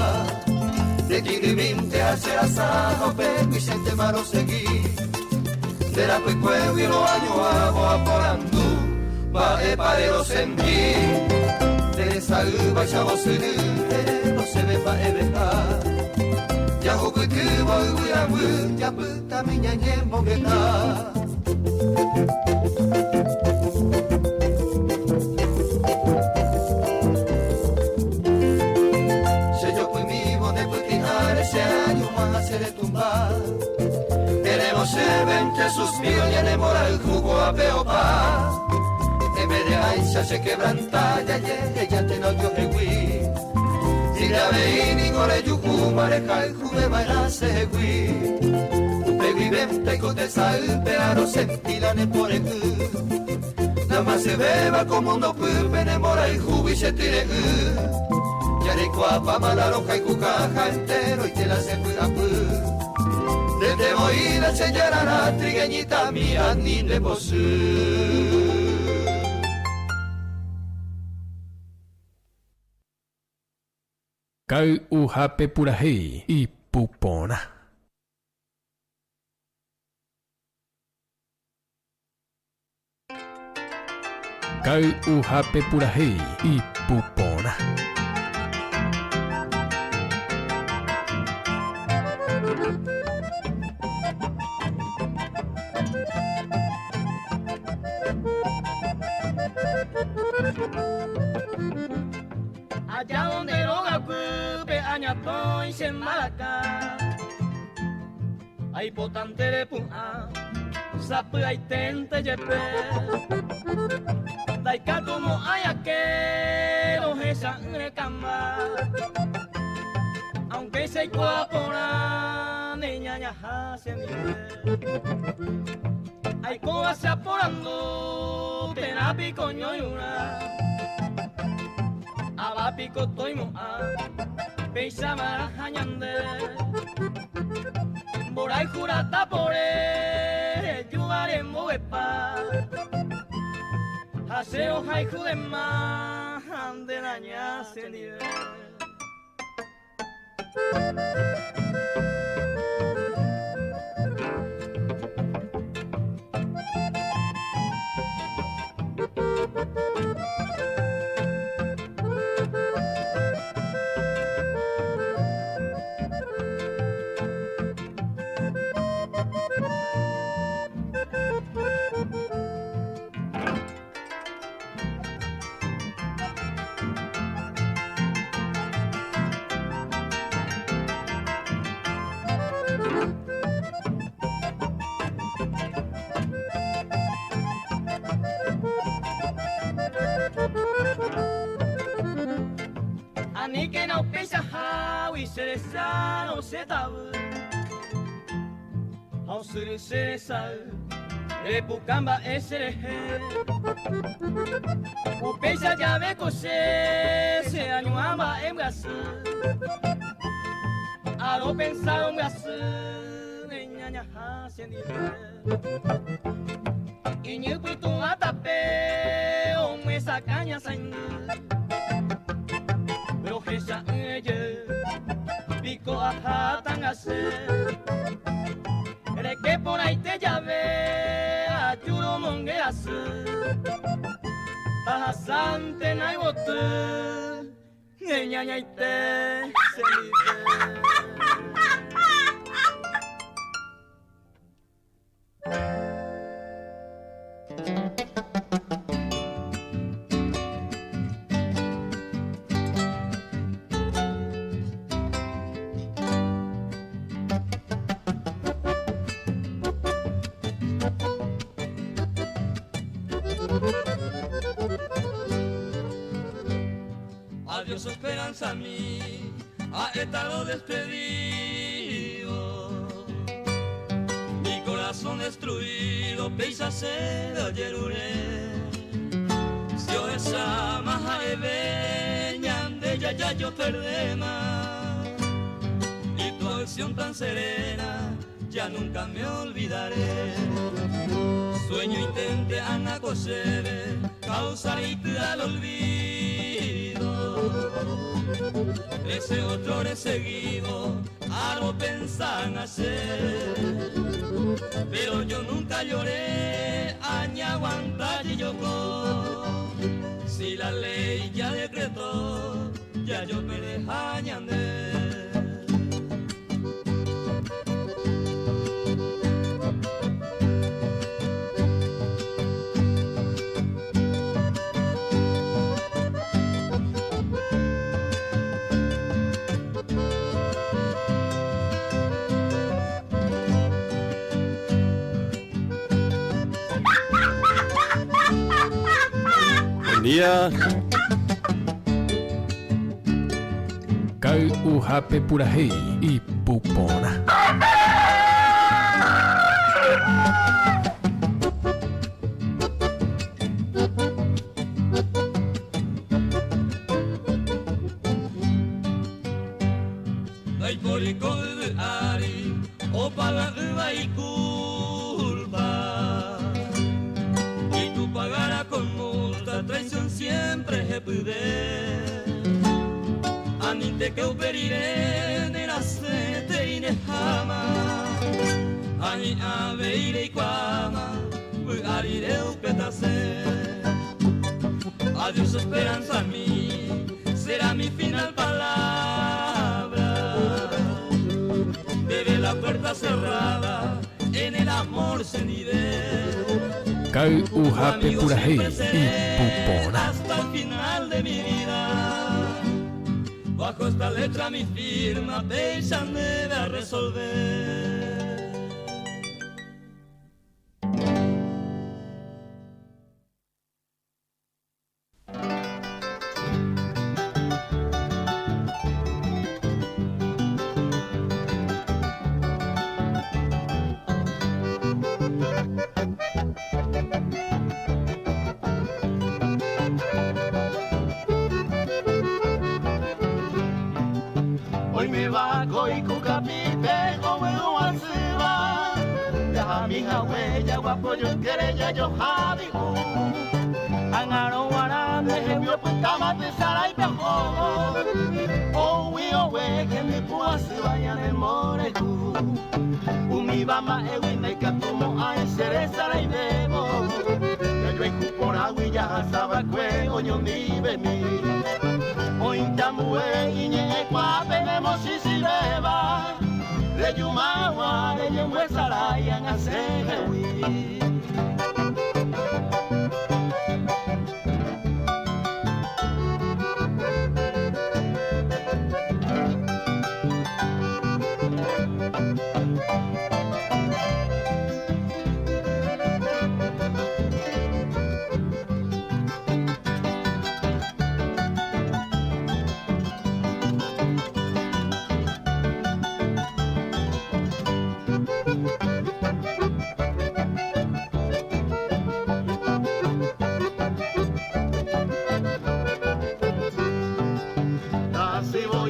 Retĩrymínte ha che rasa ha upégui chéntema rosegi Nde rapykuégui roañuãvo aporandu mba'épa rerosenti Nde resa'ývaicha osyry ere rosẽve mba'eveha Jahupytývo yvyraguy japytami ñañemongeta. Che jopymívo nde pyti'áre che añuã ha che retumba. Erérõ chéve entre suspiro ñane mborayhu ko'ápe opa. Embere'áicha che quebranta jajehejántena ojohegui. Tire avei ningo rejuhúma rehayhuveva'erã chehegui. Upe guivénte ko tesaýpe arosenti la ne pore'ỹ. Namasyvéva ko mundo pýpe ne mborayhúgui che tyre'ỹ. Jareikuaapáma la rohayhuha ha enteroite la che py'apy. Ndete voi la che jararã trigueñitami ani nde pochy. Kay'uhápe purahéi ipu porã. Kay'uhápe purahéi ipu porã. Allá donde rogaguýpe añatõi che mbaraka Aipotánte repu'ã sapy'aiténte jepe Ndaikatumo'ãi ake rohecha'ỹre kamba Aunque che aikuaa porã ne ñañaha chendive Aikóva che aporandu térã piko ñoirũrã Ava piko toimo'ã péicha va'erãha ñande Mborayhu rata pore rejúva remboguepa Ha che rohayhu dema ha nde raña chendive. Aníkena upeichahágui che resárõ che tavy. Ha osyry che resay, repuka mba'e che rehe. Upéicha jave ko che, che añuã mba'e mbyasy. Aropensa rombyasy ne ñañaha che ndive. Iñypytũva tape omyesakã ñasaindy. Rohecha'ỹe jey piko aha tanga che. Reke porãite jave aju romonge asy. Tahasánte naivoty ne ñañaite che ndive. Adiós esperanza mía, a esta lo despedido. Mi corazón destruido, péicha che rojerure. Si ohecháma ha'eve ñande jajajo perdéma. Y tu acción tan serena, ya nunca me olvidaré. Sueño intente ág̃a ko chéve, causar ity al olvido. Ese otro reseguido, algo pensan hacer. Pero yo nunca lloré, añaguanta yoko. Si la ley ya decretó, ya yo perdí ñande. Buen día. Ka'y'uhápe purahéi ipu porã. Ndaipóri ko yvy ári opaga'ỹva ikúlpa. Y tú pagarás con multa traición siempre hepyve. Anínte upe rire nerasẽtei neháma. Ha hi'ãvei reikuaáma vy'a rire upe tasẽ. Adiós esperanza mía, será mi final palabra. Debe la puerta cerrada en el amor se Ka'y'uhápe purahéi ipu porã. Hasta el final de mi vida. Bajo esta letra mi firma péicha ndéve a resolver. Oiméva ko ikukapípe ovy'uasýva jahami hague jaguapo jykére jajohavi'u Ág̃arõ g̃uarã ndehegui opytáma tesaráipe ohóvo Oúgui ogue hembipu'asýva ñanemborayhu Umíva mba'égui ndaikatumo'ãi cheresaraivévo Jajoayhu porãgui jahasava'ekue oñondivemi Oĩtambue iñe'ẽkuaápe nemosĩsĩvéva Rejumag̃ua reñembyesarái ág̃a chehegui.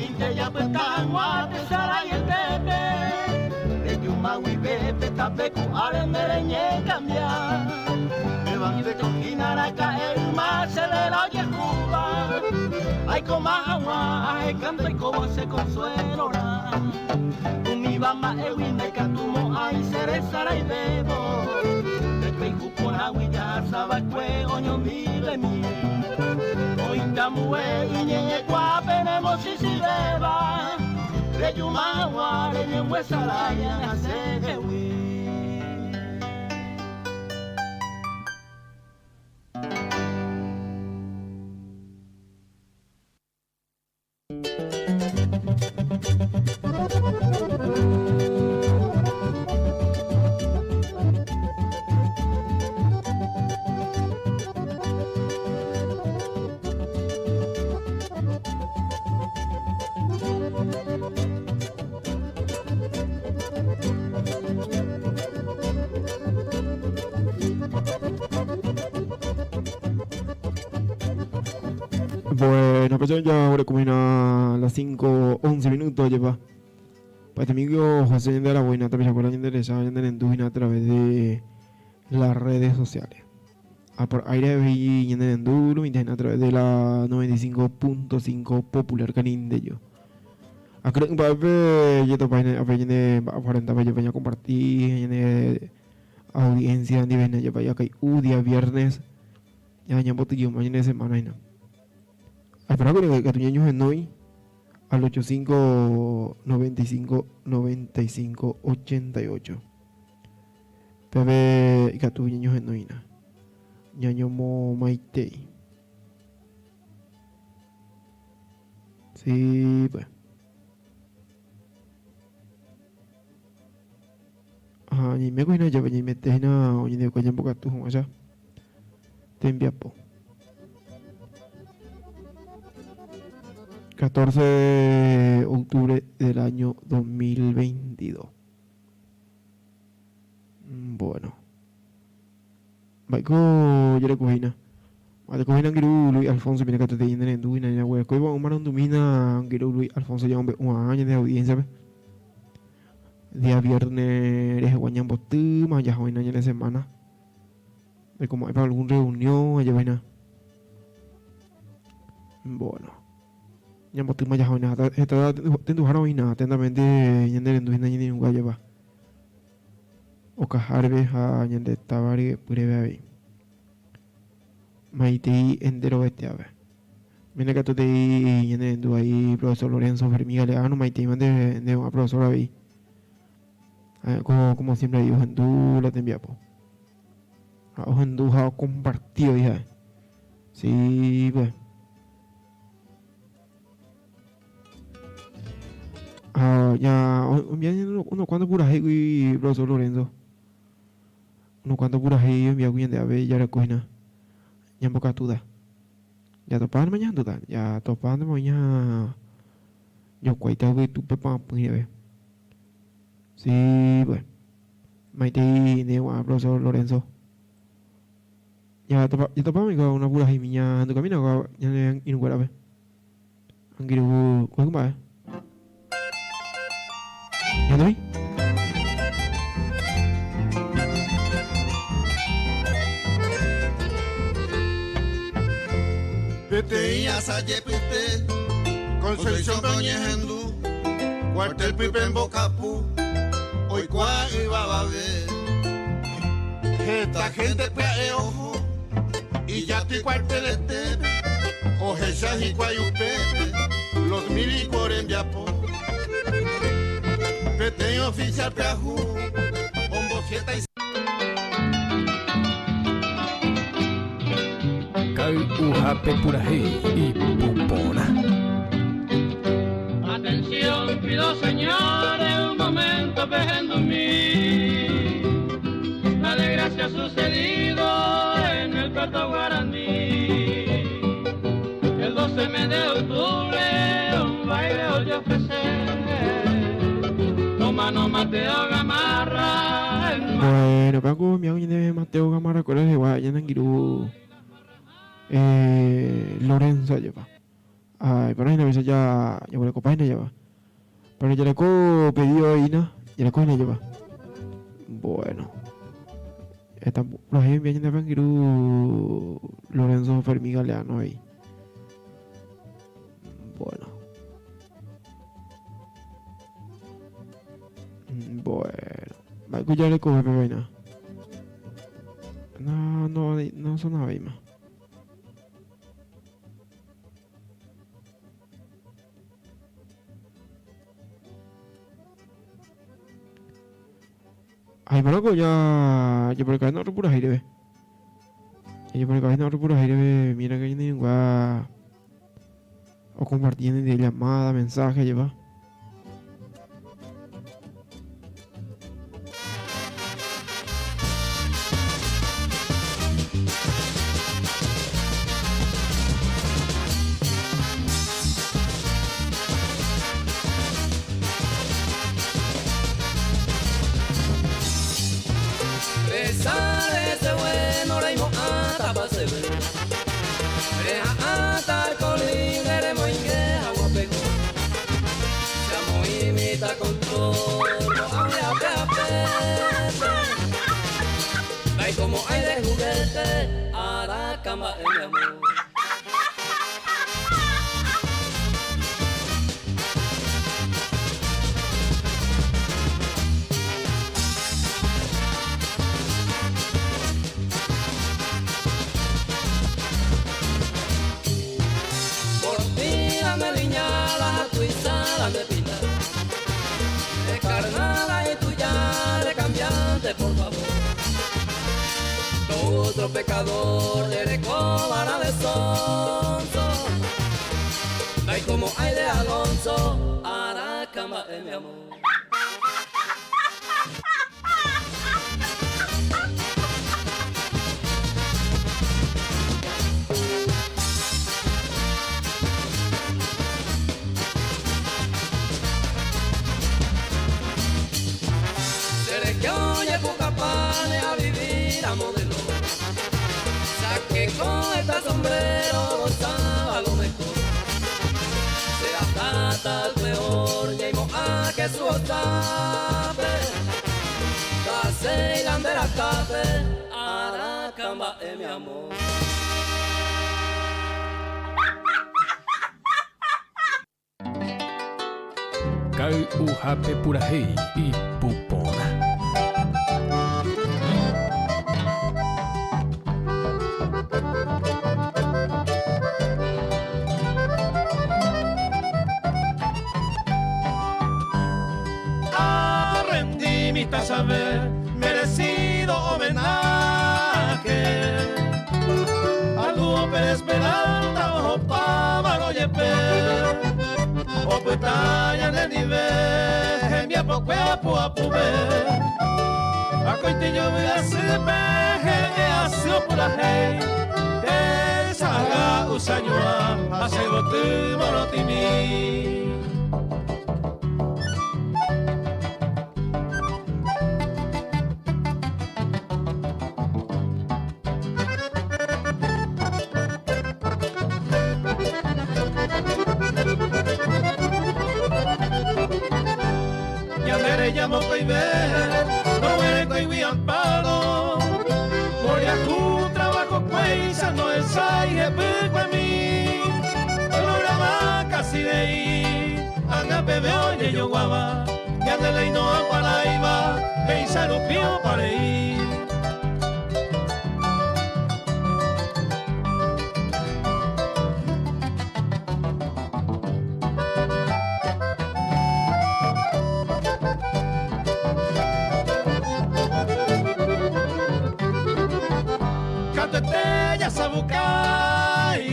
Akóinte japyta hag̃ua tesaraietépe, Rejuma guive pe tape ku'áre nde reñekambia. Pévanteko hína raka'e yma che réra ojehúva, Aikoma hag̃ua aheka ndoikóvo che consuelo-rã. Umíva mba'égui ndaikatumo'ãi che resaraivévo, Rejuayhu porãgui jahasa va'ekue oñondivemi. Oĩta ambue iñe'ẽkuaápe nemochichĩvéva, Rejuma hag̃ua reñembyesarái ñanasẽgui. Bueno, pues ya ahora como a las 5:11 minutos lleva. Para este amigo José de la Buena, también se acuerdan de la a través de las redes sociales. Ah, por aire y Enduro, a través de la 95.5 Popular Canindeyo. Acá un pa compartir audiencia nivel ya vaya que u día viernes ya ya botillo mañana semana y no. Espero que tu ñaño en hoy al 85 95 95 88. Peve ikatu ñañohenóina. Ñañomomaitei. Sí, pues. Ha ñaime hína jave ñaimete hína oñendekuaa ñambokatu hag̃uáicha tembiapo. 14 de octubre del año 2022. Bueno. Mba'éiko jarekohína. Jarekohína angirũ Luis Alfonso mira katuete ñane rendu hína ñaguerekóiva omarandumína angirũ Luis Alfonso ñamombe'u'arã ñande audiencia-pe. Día viernes rehegua ñambotýma jahoína ñane semana. Ndoikomo'ãipa algún reunión ajeve hína. Bueno. Ñambotýma jahoína heta tenduhára oĩna atentamente ñane rendu hína ñane irũngue ajépa. Okaháreve ha ñande táva ryepýreve avei. Maitei enterovete ave. Mene katu te'i ñane rendu vai profesor Lorenzo Fermín Galeano, maitei mante nde g̃uarã profesor avei. Ha'e como siempre avei ohendu la tembiapo. Ha ohendu ha okomparti avei ha'e. Sí, pues. Ha ya oenvia unos cuantos purahéigui profesor Lorenzo. Unos cuantos purahéi oenviágui ñande ave jareko hína. Ñambokatúta. Jatopántema ñahendúta. Jatopántema oĩ ña jokuáita yvytúpe pa'ãpy reheve. Sí, pues. Maitei nde g̃uarã profesor Lorenzo. Jatopáma niko una puraheimi ñahendukamína ko ñane irũnguérape. Angirũ kuéra mba'e. Ñahendu'i. Peteĩ asajepyte Concepción-pe oñehendu Cuartel pype mbokapu Oikuaa yvavave Heta gente pya'e oho Ijaty cuarteletépe Ohecha hikuái upépe Los milicos rembiapo Peteĩ oficial pyahu Ombofiesta Kay'uhápe purahéi ipu porã. Atención pido señores un momento pehendumi La desgracia sucedido en el Puerto Guaraní El 12 mes de octubre un baile hoy ofrecer Tomano Mateo Gamarra en Bueno, péva ko mi ñande Mateo Gamarra kuéra rehegua ñane angirũ eh, Lorenzo ajépa. Ha iporã hína péicha jaguerekopa hína java. Pero jareko pedido hína, jareko hína java. Bueno. Esta purahéi ombia ñande angirũ Lorenzo Fermín Galeano avei. Bueno. Bueno. Mba'éiko jarekove pe vaina? No, no, no sonavéima. Aimarõko ja japorekavéna otro purahéi reve. Japorekavéna otro purahéi reve mira que ñane irũnguéra okomparti ñanendive llamada, mensaje ajépa. Kay'uhápe purahéi ipu porã. A rendí mi taza merecido homenaje al dúo Pérez Peralta, ojo Pávaro Yepe, Opytaya de nivel, envía poco a puapube, Acoitillo voy a ser asio por la hey, Tesaga usañua, hace botu morotimi. Llamo coibe, no muere coibi amparo. Moria tu trabajo cueiza, no es aire mi. Programa casi de ahí, anga bebe oye yo guava, ya de ley no para iba, pío para ir. Sabucay,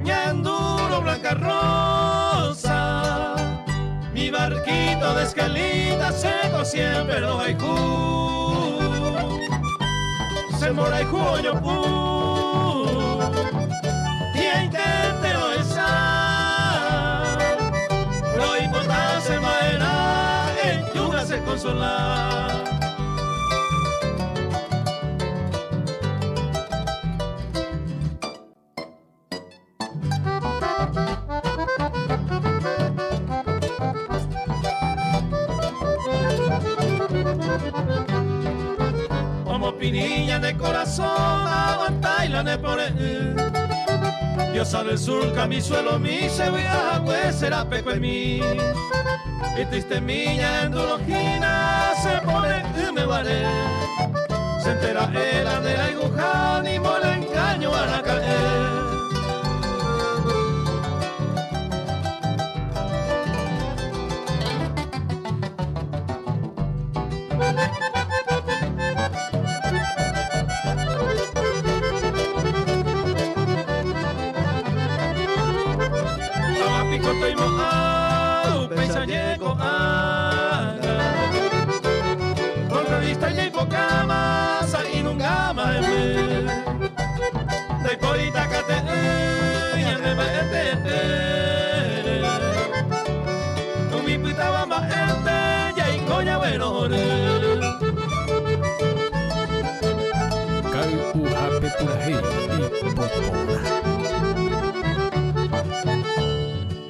ñanduro blanca rosa, mi barquito de escalita seco siempre lo haiku, se mora y yo pu, y intentero esa, lo importa se maera, en yuga se consola. Miña de corazón, aguanta y la ne pone. Diosa del sur, mi suelo, mi se será peco en mí. Y triste miña endurojina se pone y me vale. Se entera el de la iguja, ni mola en caño van a caer.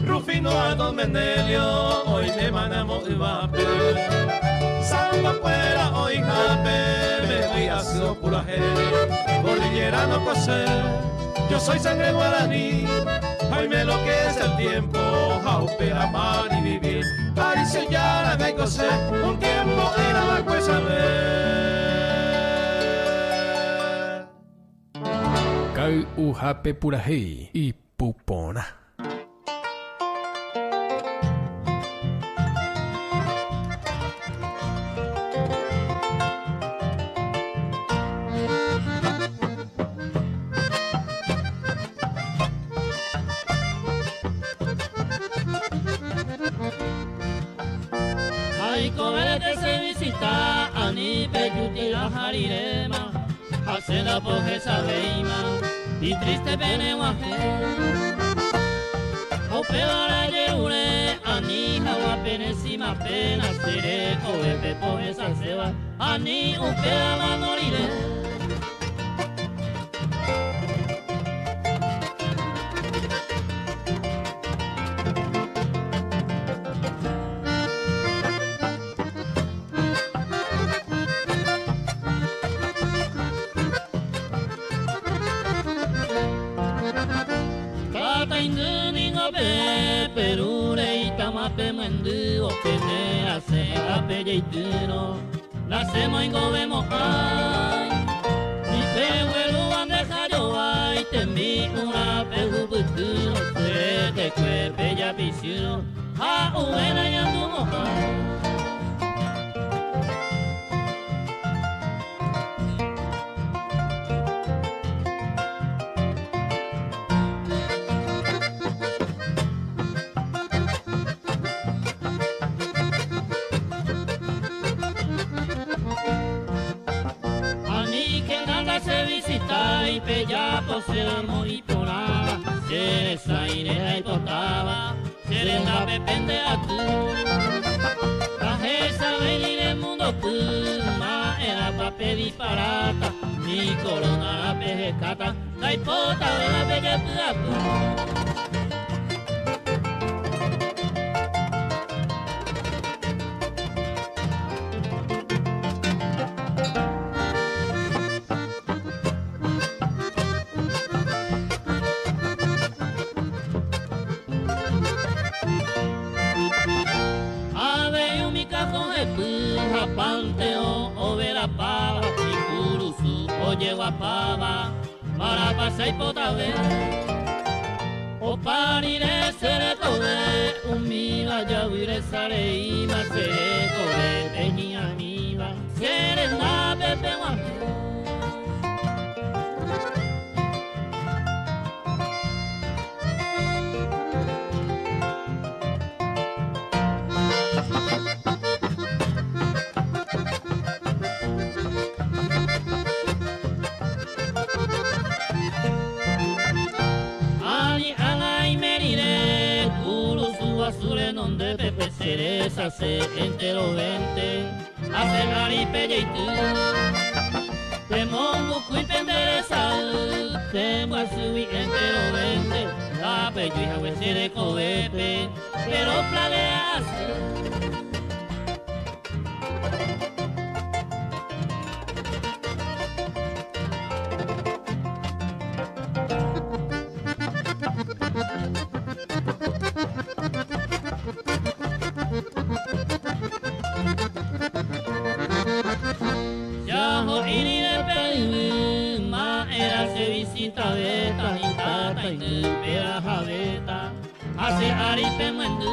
Rufino a Don Menelio, hoy me mandamos ibape. Salva fuera, hoy jape, me voy a su puraje. Cordillera no cose, yo soy sangre guaraní. Jaime lo que es el tiempo, jaupe, amar y vivir. Parece ya la cose, un tiempo era la cuesa Kai ujape purajei y pupona. Ay, comer que se visita, ani peyutira harirema, hace la pojesa veima, y triste pene guaje. Ope bara yerure, ani jawa pene sima pena, sere kobe pojesa seba, ani upe manorire. Nacemos y vemos ay. Ni pe ande jayo ay te mi una pe hubutuno se te cuepe ya pisino ha uena ya tu poseamos y ponaba, se desaire y potaba, se le da pepende a tu. Cajesa venir el mundo puma, era papel disparata, mi corona la pejecata, la hipota de la bella Pava, para pasar y potave. O parire sere kobe, umiva yavire sare ima sere kobe, peña amiba, sere na pepe cereza se entero vente, hace garipe yaitu. Te mongo kui pendereza, te muasui entero vente, la peyo y sere cobepe, pero planeas. Ha che ári pemyendy.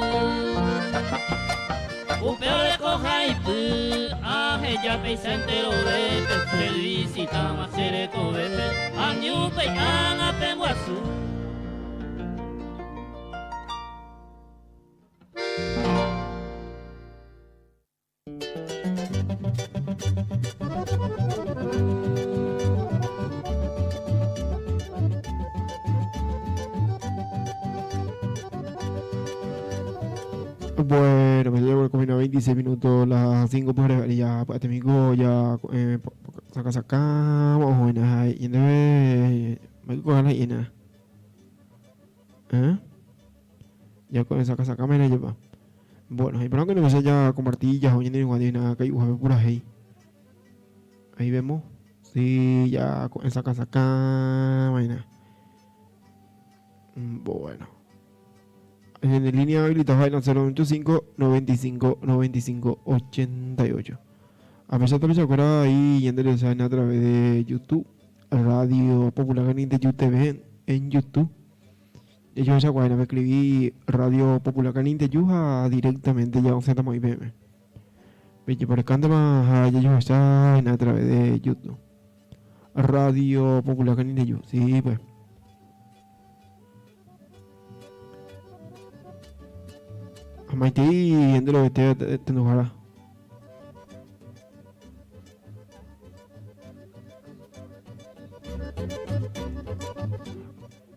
Upe oreko haipy aheja péicha enterovépe Felicitama che rekovépe Ani upéi ág̃a pembyasy. Bueno, pues ya como 26 minutos, las 5 por ya, pues amigo, ya, eh, saca, sacamos, buena, y debe, me coge la llena. ¿Eh? Ya con esa casa cámara lleva. Bueno, y pero que no se ya compartir ya hoy en el que por ahí. Ahí vemos. Sí, ya con esa casa cámara. Bueno. En línea habilitada en 085 95 95 88. A pesar de que se acuerda ahí yéndole a través de YouTube, Radio Popular Caliente TV en YouTube. Yo esa guayna me escribí Radio Popular Caliente Yuja directamente ya 11 IPM. Veche por acá más ya está a través de YouTube. Radio Popular Caliente Yuja. Sí, pues. Amaitei yéndolo te te enojará.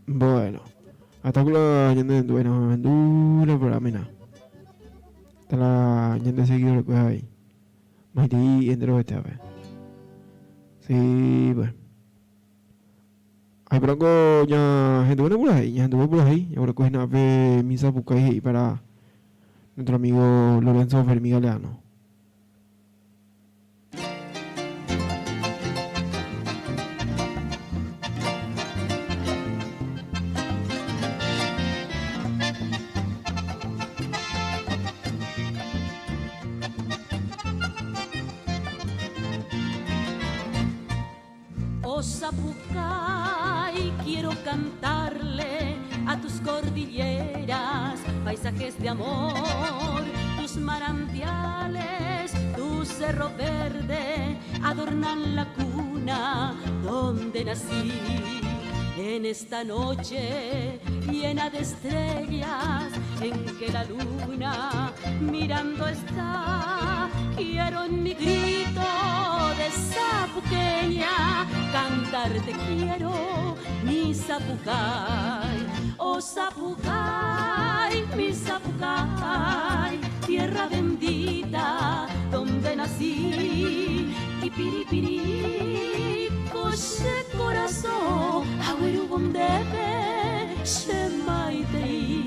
Bueno. Hasta la ñande bueno, dura por amena. Hasta la ñande seguidores pues ahí. Maitei entero este a ver. Sí, pues. Ay, bronco ya gente buena por ahí, ya gente buena por ahí. Y ahora cogen a ver misa y para nuestro amigo Lorenzo Fermín Galeano. Oh Zapucay, quiero cantarle a tus cordilleras, paisajes de amor, tus manantiales, tu cerro verde adornan la cuna donde nací. En esta noche llena de estrellas en que la luna mirando está, quiero en mi grito de zapuqueña cantarte quiero, mi Zapucay, oh Zapucay, mi Zapucay, tierra bendita donde nací. Y piripiri, coche corazón, agüero bondebe, shemaitei.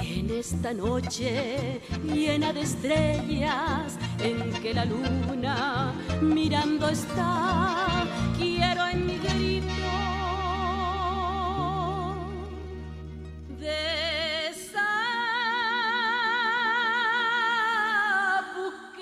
En esta noche llena de estrellas en que la luna mirando está, quiero en mi grito de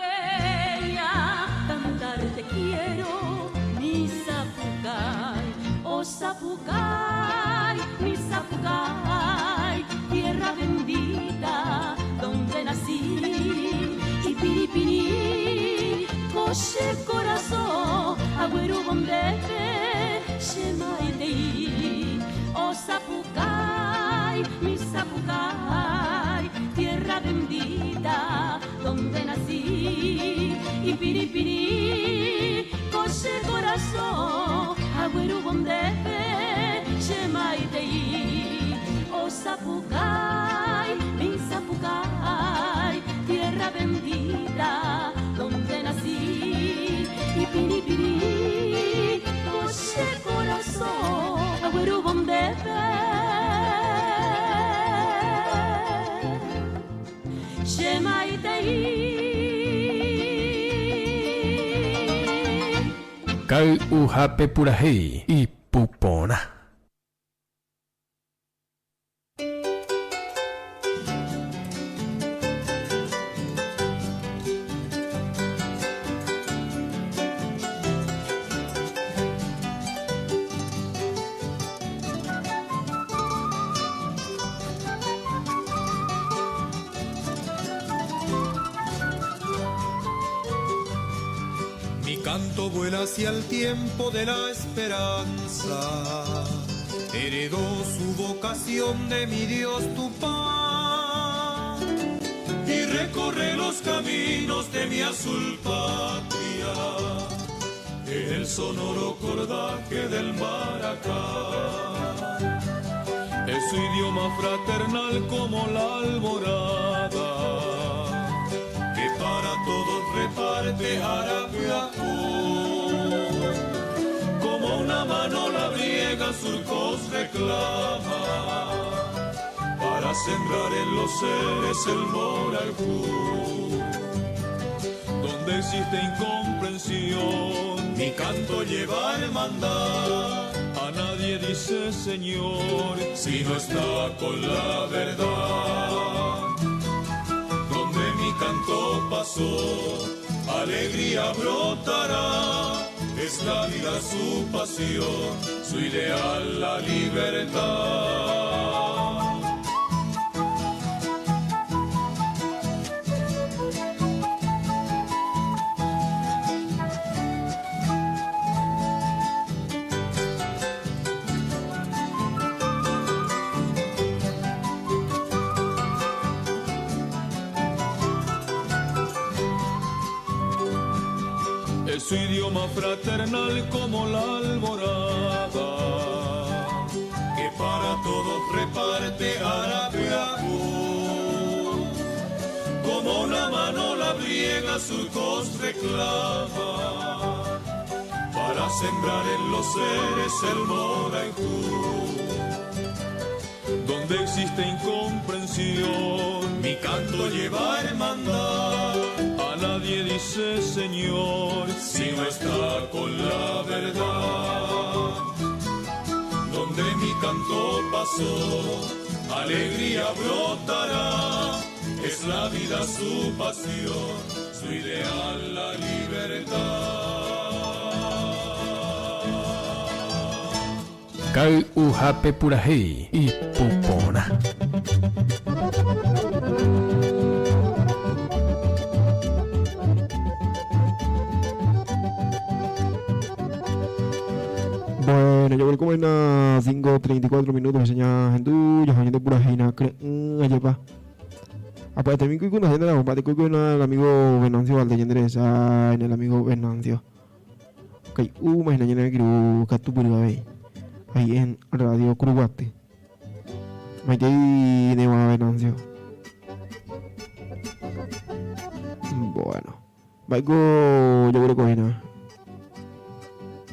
Zapuqueña cantarte quiero, mi Zapucay, oh Zapucay, mi Zapucay, tierra bendita donde nací. Y piripiri, coche corazón, agüero bondete, shemaitei, oh Zapucay, mi Zapucay, tierra bendita donde nací. Y piripiri, coche corazón, agüero bondete, shemaitei, oh Zapucay, mi Zapucay, tierra bendita donde nací. Y piripiri, coche corazón, agüero bondete, shemaitei. Kai ujape purajei y pupona. canto vuela hacia el tiempo de la esperanza. Heredó su vocación de mi Dios Tupá y recorre los caminos de mi azul patria en el sonoro cordaje del maracá. Es su idioma fraternal como la alborada que para todos reparte Arapiajú. Como una mano labriega surcos reclama para sembrar en los seres el moraljú. Donde existe incomprensión, mi canto lleva hermandad. A nadie dice Señor si no está con la verdad. Donde mi canto pasó, alegría brotará. Es la vida su pasión, su ideal la libertad. Es su idioma fraternal como la alborada que para todos reparte Arapiajú. Como una mano labriega surcos reclama para sembrar en los seres el moraijú. Donde existe incomprensión, mi canto lleva hermandad. A nadie dice Señor si no está con la verdad. Donde mi canto pasó, alegría brotará. Es la vida su pasión, su ideal la libertad. Ka'y'uhápe purahéi ipu porã. Bueno, yo voy como en las 5.34 minutos, seña Hendú, ya de pura na cre'ỹ ajépa. Aparte mi cuico na la compadre cuico na el amigo Venancio Valdés en el amigo Venancio. Ok, imagina llena de katupuri ahí. Ahí en Radio Curuguaty. Maitei de Venancio. Bueno. Baiko yo creo que no.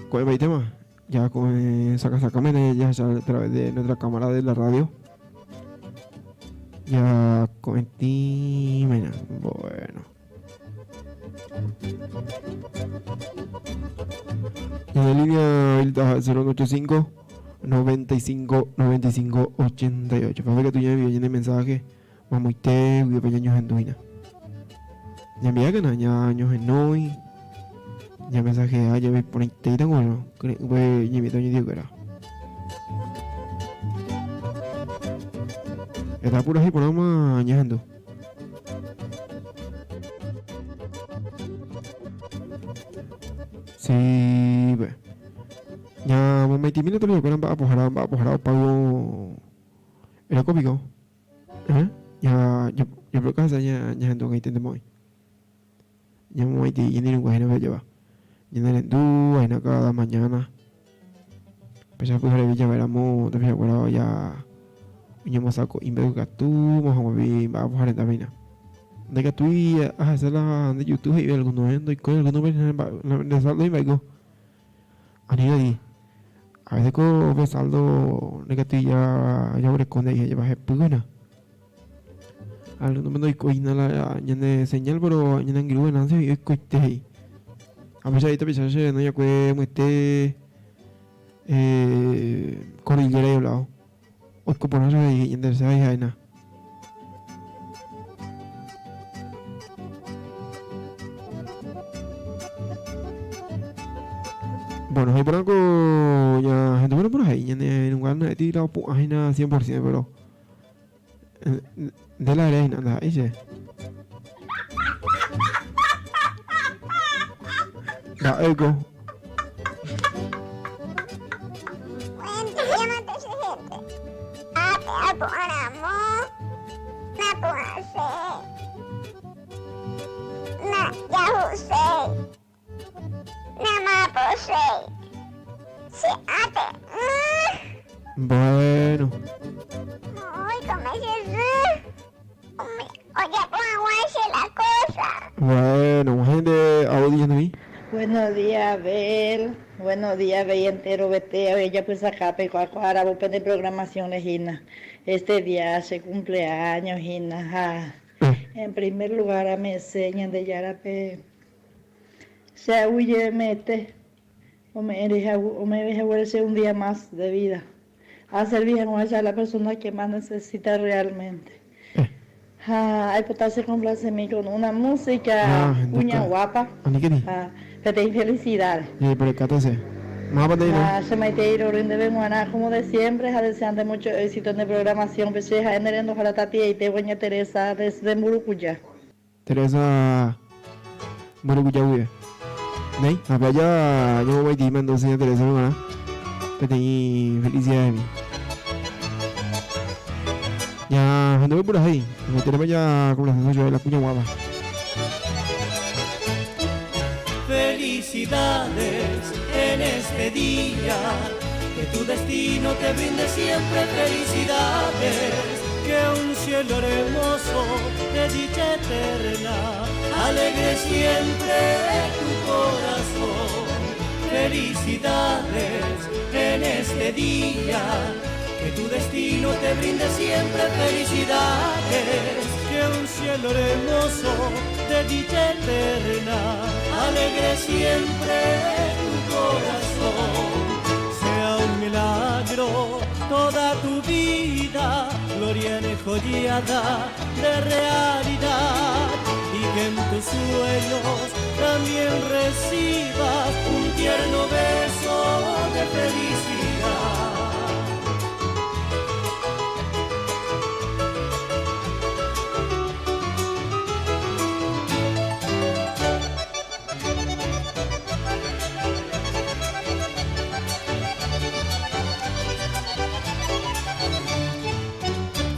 ¿Cuál es el tema? Ya con saca saca ya a través de nuestra cámara de la radio. Ya cometí. Bueno. En la línea habilitada 085 95 95 88. Para que tú ya envíes el mensaje. Mamoite, voy a años en duina. Ya envía que no, ya años en hoy. Ya mensaje, ah, ya me pone te tengo no. Voy ya me tengo que era. Está puro así por más añando. Sí, pues. Ya, momento minuto lo que va a pojar, va a pojar pago. Era cómico. ¿Eh? Ya, yo, yo creo que ya, ya ando que intentemos hoy. Ya momento y ni un no lleva. Ya no du, ahí cada mañana. Pues ya pues ya veramos, te ya ya. Ya saco imbe que tú, mojamos bien, va a pojar en la vaina. De que tú y a hacer la de YouTube y algunos endo y con algunos de saldo y me Ani a veces ko saldo de que tú ya ya responde y ya va Algunos me doy coina la ya de señal pero ya no ngirú en y coite A veces ahí te pensas no ya que mueste cordillera y hablado. O por eso y en tercera y na. Bueno, ahí por algo ya gente bueno por ahí, ya en un gran tirado ajena 100%, pero de la arena, anda, ahí se. Mba'éiko. Buen día, mate che gente. Ápe apu'ãramo, napu'ãséi, najahuséi, namaposéi, che ápe. Bueno. Moõiko me che sy, umi ojapo hag̃ua che la cosa. Bueno, og̃uahẽ nde audio ñandevi. Buenos días Abel, buenos días avei enterovete avei japysakápe ko aravo pende programación re hína. Este día che cumpleaños hína ha en primer lugar ame'ẽse Ñandejárape che aguyjevemete ome'ẽve haguére che un día más de vida aservi hag̃uáicha la persona que más necesita realmente. Ha aipota che complacemi con una música kuña guapa ha peteĩ felicidad. Ha che maitei rory ndéve g̃uarã como de siempre ha deseante mucho éxito nde programación pe che ha'e ne renduhára tapiaite Doña Teresa desde Mburukuja. Teresa Mburukuja guive. Néi, ha pe aja ñamomaiteíma entonces ña Teresa g̃uarã peteĩ felicidademi. Ñahenduve purahéi, ñamotenema ja complacencia chupe la kuña guáva. Felicidades en este día, que tu destino te brinde siempre felicidades, que un cielo hermoso de dicha eterna alegre siempre tu corazón. Felicidades en este día, que tu destino te brinde siempre felicidades, que un cielo hermoso de dicha eterna alegre siempre tu corazón. Sea un milagro toda tu vida, gloria enjollada de realidad, y que en tus sueños también recibas un tierno beso de felicidad.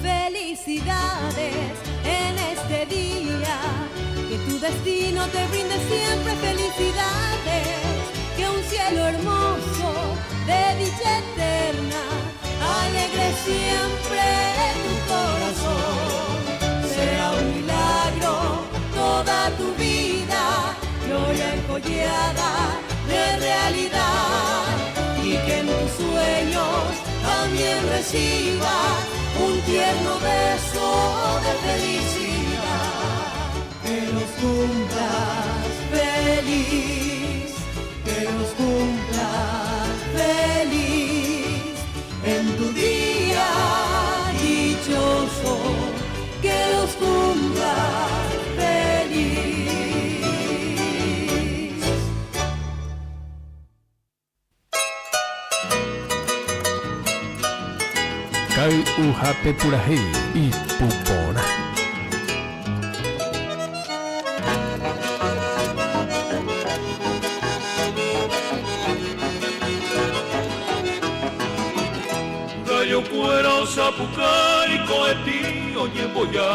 Felicidades en este día, que tu destino te brinde siempre felicidades, que un cielo hermoso de dicha eterna alegre siempre tu corazón. Sea un milagro toda tu vida, gloria enjollada de realidad, y que en tus sueños también recibas un tierno beso de felicidad. Que los cumplas feliz, que los cumplas feliz en tu día dichoso, que los cumplas feliz. Kay'uhápe purahéi ipu porã. Gallokuéra osapukái ko'ẽtĩ oñemboja,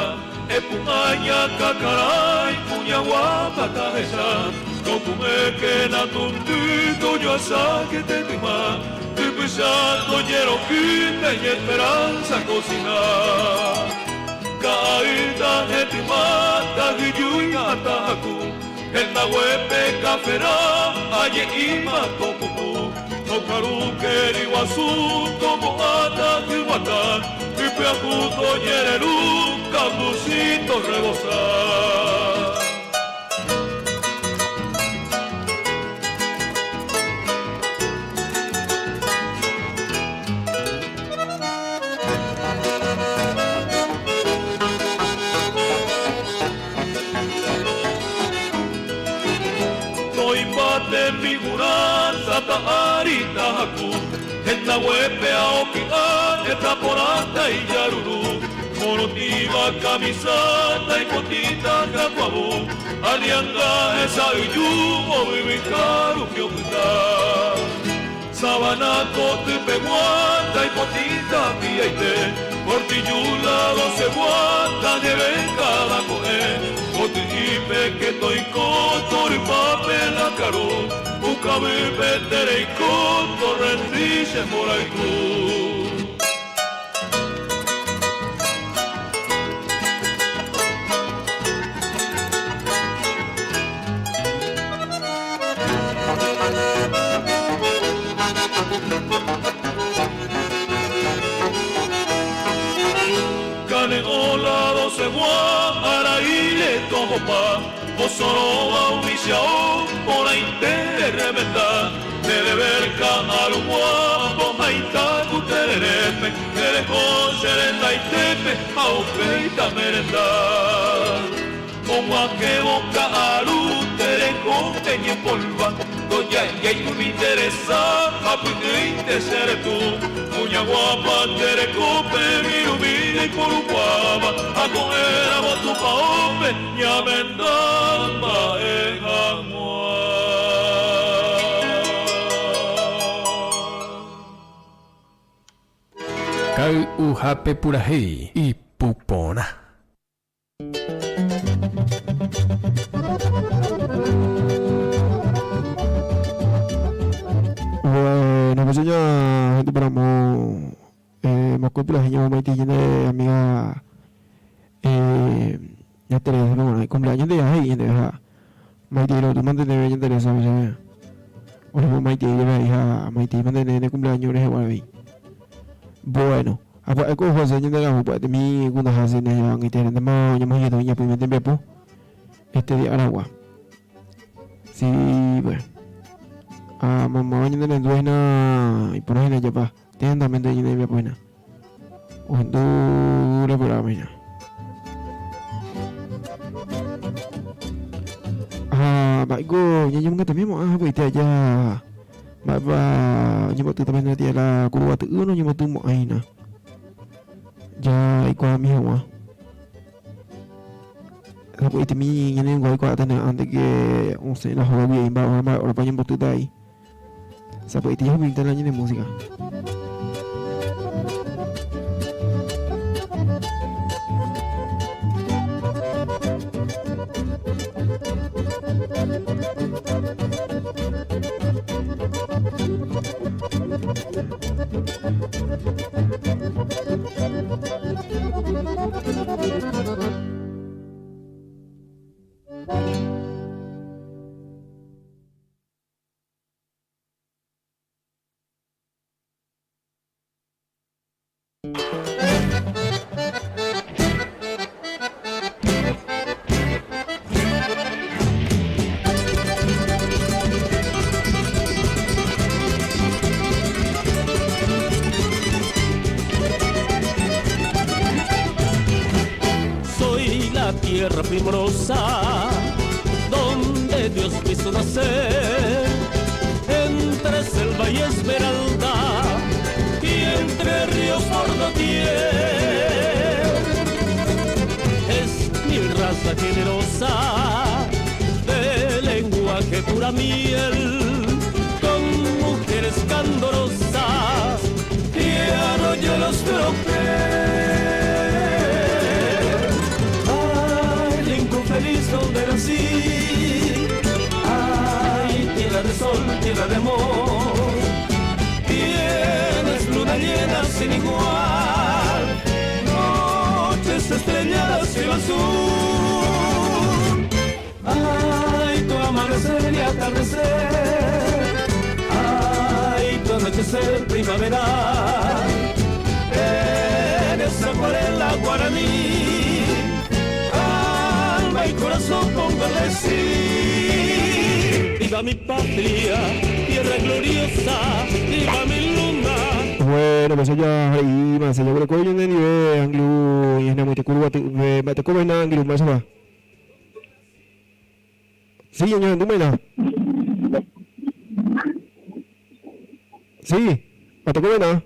epu'ã ñakãkarãi kuña guápa tahecha, toku'ẽkena tundy tojoasáke tetyma, typycha tojeroky teñe esperanza kosina. Ka'aýta hetyma tahyjúi ha tahaku, hendaguépe kaferã aje'íma topupu, tokaru keri guasu tomo'ãta hyguatã, ipyahu tojereru kambuchi torrebosa. Toĩmba tembi'urã tata ári tahaku, hendaguépe ao ky'a heta porãta ijaruru. Imorotĩva kamisa taipotĩta hyakuavo, anianga hesa'yju ovyvyha rupi opyta. Sabana kotypegua taipotĩta piaite, Portillula dosegua tajeve káda ko'ẽ, koty'ípe ke toiko torypápe la karu, pukavýpe tereiko torrendi che mborayhu. Kane'õ la dosegua araíre tohopa, osoróva umi che ao porãite remenda, nde deber ka'arugua pohaita ku tererépe, tereho che rendaitépe ha upéi tamerenda. Og̃uahẽvo ka'aru tereho eñepolva, ndojajái umi nde resa ha py'ỹinte che retũ. Kuña guapa nde rekópe virumi reiporukuaáva ha ko'ẽramo tupãópe ñamenda mba'e hag̃ua. Kay'uhápe purahéi ipu porã. Bueno, pues ya gente para mo eh mokõi purahéi ñamomaitei ñande amiga eh ña Teresa pe g̃uarã icumpleaños nde he'i ñandéve ha maitei ro'y mante ndéve ña Teresa péicha oremomaitei jave aĩ ha maitei mante ndéve ne cumpleaños rehegua avei. Bueno, ha pya'e ko oho ñande rahu pya'etemi kundaha cena ñavangaite rendéma oñemohĩete oñapymi tembiapo este día aragua. Sí, pues. Ah, mamá ñande rendu hína iporã hína japa. Tendamente ñande rembiapo hína. Ohendu reporãme hína. Ha mba'éiko ñañemongetami mo'ã hagueite aja mba'épa oñembotýta pende tía la kuruguaty'ỹ noñemboty mo'ã hína. Jaikuaami hag̃ua. Sapo'itemi ñane renguái oikuaáta antes que osẽ la hógagui ei mba'e mba'e órapa oñembotýta ei. Sapo'ite jahupimíta la ñane música. Soy la tierra primorosa donde Dios me hizo nacer, entre selva y esmeralda y entre ríos por doquier. Es mi raza generosa, de lenguaje pura miel, con mujeres candorosas y arroyuelos tropel. Ay, rincón feliz donde nací, ay, tierra de sol, tierra de amor, tienes luna llena sin igual, noches estrelladas cielo azul, ay, tu amanecer y atardecer, ay, tu anochecer primaveral, eres acuarela guaraní, alma y corazón pongo a decir. Viva mi patria, tierra gloriosa, viva mi luna. Bueno, pues ya ahí, más allá por el de nivel anglo y es muy te curva te me te come na anglo más va. Sí, ño, tú mena. Sí, me te come na.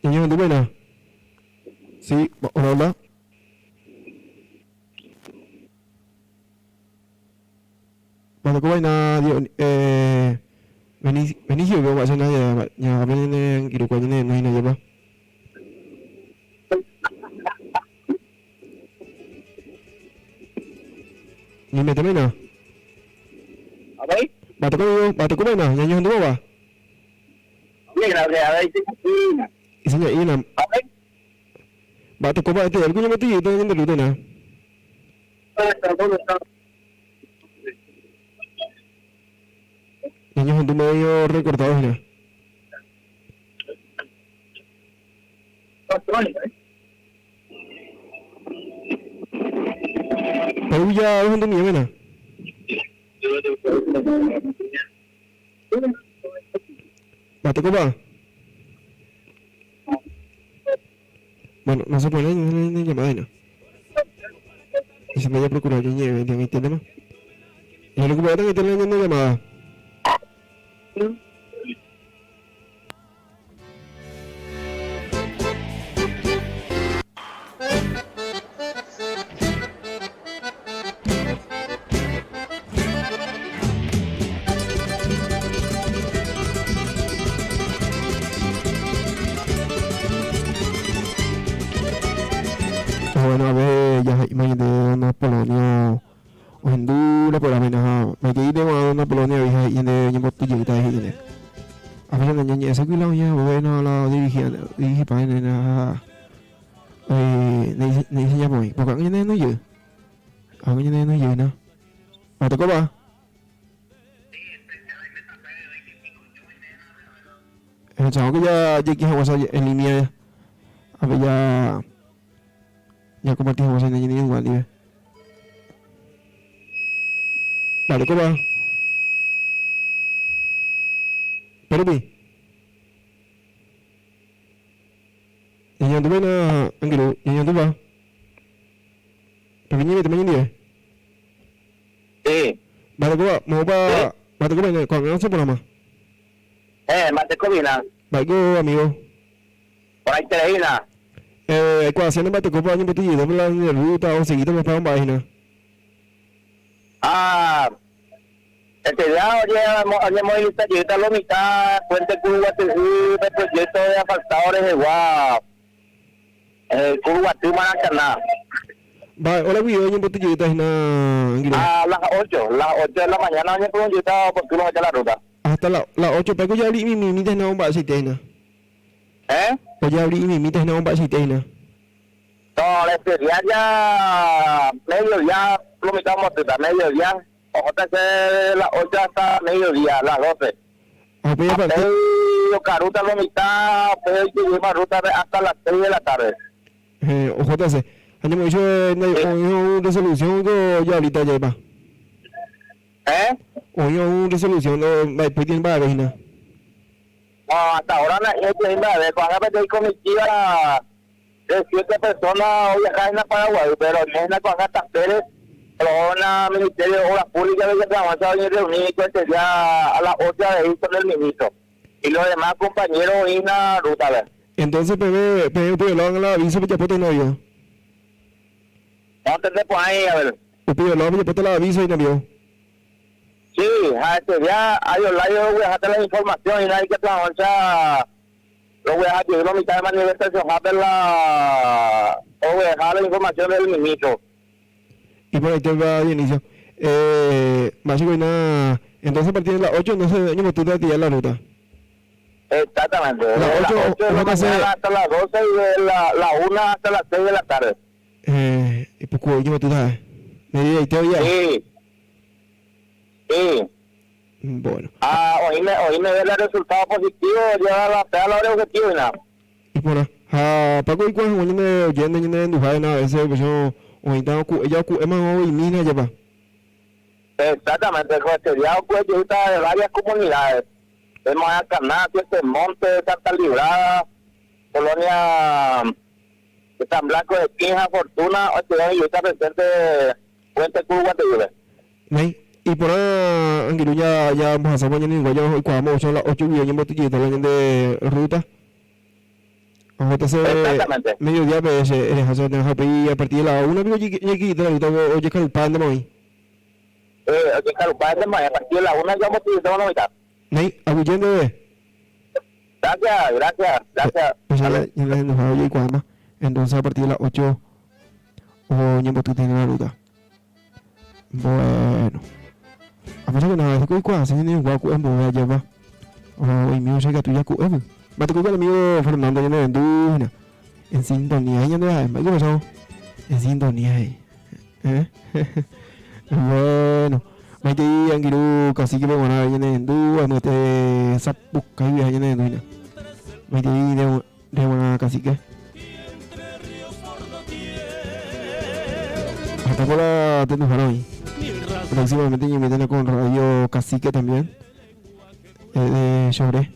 Ño, tú mena. Sí, hola, hola. Bueno, ¿cómo hay nada? Eh, Benicio, ¿cómo va a ser nada? Ya, viene en Quiruco, viene no hay nadie va. Ni me temena. A ver. Bate conmigo, bate conmigo, ya yo no va. Bien, gracias. A ver, Y señor, y na. Bate como este, algún momento y tengo que lutena. Niños en tu medio recortado, ¿no? Pero ya, ¿dónde mi vena? Bate copa. Bueno, no se pone ni llamada, ¿no? Y se me haya procurado yo lleve, ¿me entiendes? Y lo que puedo tener una llamada. Bueno, a ver, ya imagínate una Polonia o Honduras por la menos me quedé de una Polonia vieja y en de botellita de gente. A ver, ña esa que la uña bueno la dirigía dirige para na eh ne ne ya voy porque ña no yo. A ña no yo no. ¿A te coba? El chavo que ya ya que vamos a en línea a ver ya ya compartimos en el igual libre. Vale, ¿cómo va? Perupi. Ñañanduba na Angelo, ñañanduba. Pepiñi te mañana Sí. Vale, ¿cómo va? Mo va, vale, ¿cómo va? Con no se programa. Matecovina. Vale, amigo. Por ahí te leína. Eh, cuando haciendo mate copa año botella, de la de ruta o seguido me pagan vaina. Ah, este día oye, oye, moviliza la mitad, Puente Cuba, el proyecto de asfaltadores de Guau. Eh, Cuba, Maracaná. Va, hola, güey, oye, botellita, na, Angelo. A las 8, las 8 de la mañana, oye, proyecto por tú la ruta. Hasta la la 8, pero ya abrí mi mi mi na un ba na. ¿Eh? Oye, abrí mi mi na un ba na. No, este día ya, mediodía, lo mitad motita, mediodía, otra de las 8 hasta mediodía, las 12. Ah, Pero caruta lo mitad, pero yo ruta hasta las 6 de la tarde. Eh, OJC. Año me hizo una resolución que ya ahorita ya va. ¿Eh? Hoy una resolución de después tiene para ver, No, hasta ahora la gente va a ver, cuando me comitiva de siete personas hoy acá en la Paraguay, pero en la Coaja Pérez, pero en la Ministerio de Obras Públicas de que avanzado y reunir este día a las 8 de ir con el ministro. Y los demás compañeros en la ruta, ¿verdad? Entonces, PB, PB, PB, lo hagan la aviso, ya puedo no yo. No te por ahí, a ver. PB, lo hagan, ya la aviso y no vio. Sí, a este día hay yo voy a dejar la información y nadie que te avanza lo voy a dejar yo la mitad de manifestación a la o voy a dejar la información del ministro. Y por ahí te va Dionisio. Eh, básico y nada. Entonces a partir de las 8 no se año tú te la ruta. Exactamente. Las De las 8, 8 de la JC. mañana hasta las 12 y de la, la 1 hasta las 6 de la tarde. Eh, y pues yo tú sabes. Me di ahí te oía. Sí. Sí. Bueno. Ah, hoy me, hoy me ve el resultado positivo, ya la pega la hora objetivo y nada. Y por ah, Paco y cuando yo me oyendo yo me endujada nada, ese pues yo ahorita ella cu es más hoy mina ya va. Exactamente, sería ahorita de varias comunidades. Tenemos a Caná, Siete Montes, Santa Librada, Colonia de San Blanco de Quija, Fortuna, Ocho y está presente Puente Cruz, Guateyuve. Nei. Y por ahí, Anguilu, ya, ya vamos a hacer mañana igual, ya hoy cuando son las 8 y en botellita, la de ruta. Ahótase Exactamente. mediodía pe che ereha che ha upéi a partir de la una piko ñaki'ĩta la ruta ojekarupántema oĩ. Eh, ojekarupántema oĩ, a partir de la una ya ombotyvytéma la mitad. Néi, aguyje ndéve. Gracias, gracias, gracias. Péicha ñande ahenduha ojeikuaáma, entonces a partir de las ocho oñembotýta hína la ruta. Bueno. Apéicha que nada, oikuaase ñane irũgua ku'e mbove ajépa. Oime oicha ikatu jaku'évy. Mba'éiko ñane amigo Fernando ñanerendu hína. En sintonía he'i ñande ha'e. Mba'éiko upéicharõ. En sintonía he'i. Eh? Bueno. Maitei angirũ cacique-pe g̃uarã avei ñanerendu, ambyete Sapukáigui ha ñanerendu hína. Maitei nde g̃uarã cacique. Hasta por la tenduhára oĩ. Próximamente ñaimítena con Radio Cacique también. De Choré.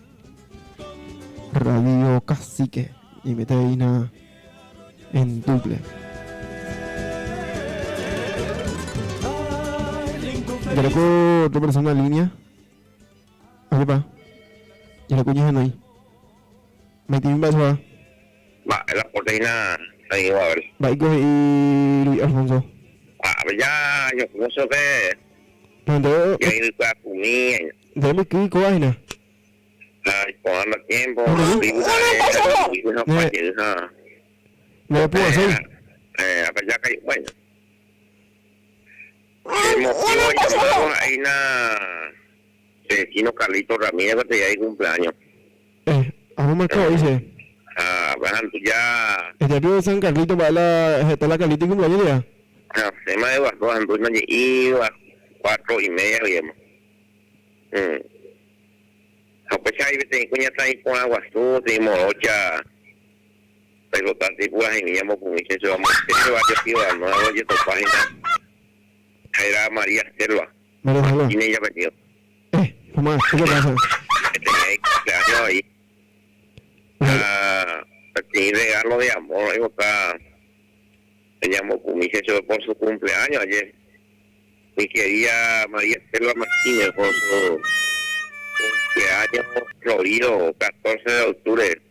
Radio Cacique. Ñaimete hína en duple. Jareko otra persona en línea. Ajepa. Jareko ñehenói. Maitei mba'éichapa. Mba'e la proteína sa'iva a ver. Mba'éiko he'i Luis Alfonso. Ah, ya yo no pe. No, nde. Ya yvykuaakumi. Nde mbyky kóva hína. Ha iporã la tiempo. Ne pu'aséi. Eh, apa ya kai bueno. El motivo de llamado ha'e vecino Carlito Ramírez peteĩ ahí cumpleaños. Eh, amo marcado dice. Ah, bueno, tú ya. Este pibe de San Carlito va la está la Carlito y cumpleaños ya. Ah, sema de guaso, andu no iba 4:30 digamos. Ha upéicha ahí peteĩ kuñataĩ porã guasu, peteĩ morocha, pelota tipo la semilla mokõi che che amoite barrio Ciudad Nueva ojetopa hína. Héra María Selva. María Selva. Martínez ijapellido. Eh, ¿cómo es? ¿Qué pasa? Tenía cumpleaños ahí. Ah, peteĩ regalo de amor oipota ñamokumi che chupe por su cumpleaños ayer. Mi querida María Selva Martínez por su cumpleaños florido 14 de octubre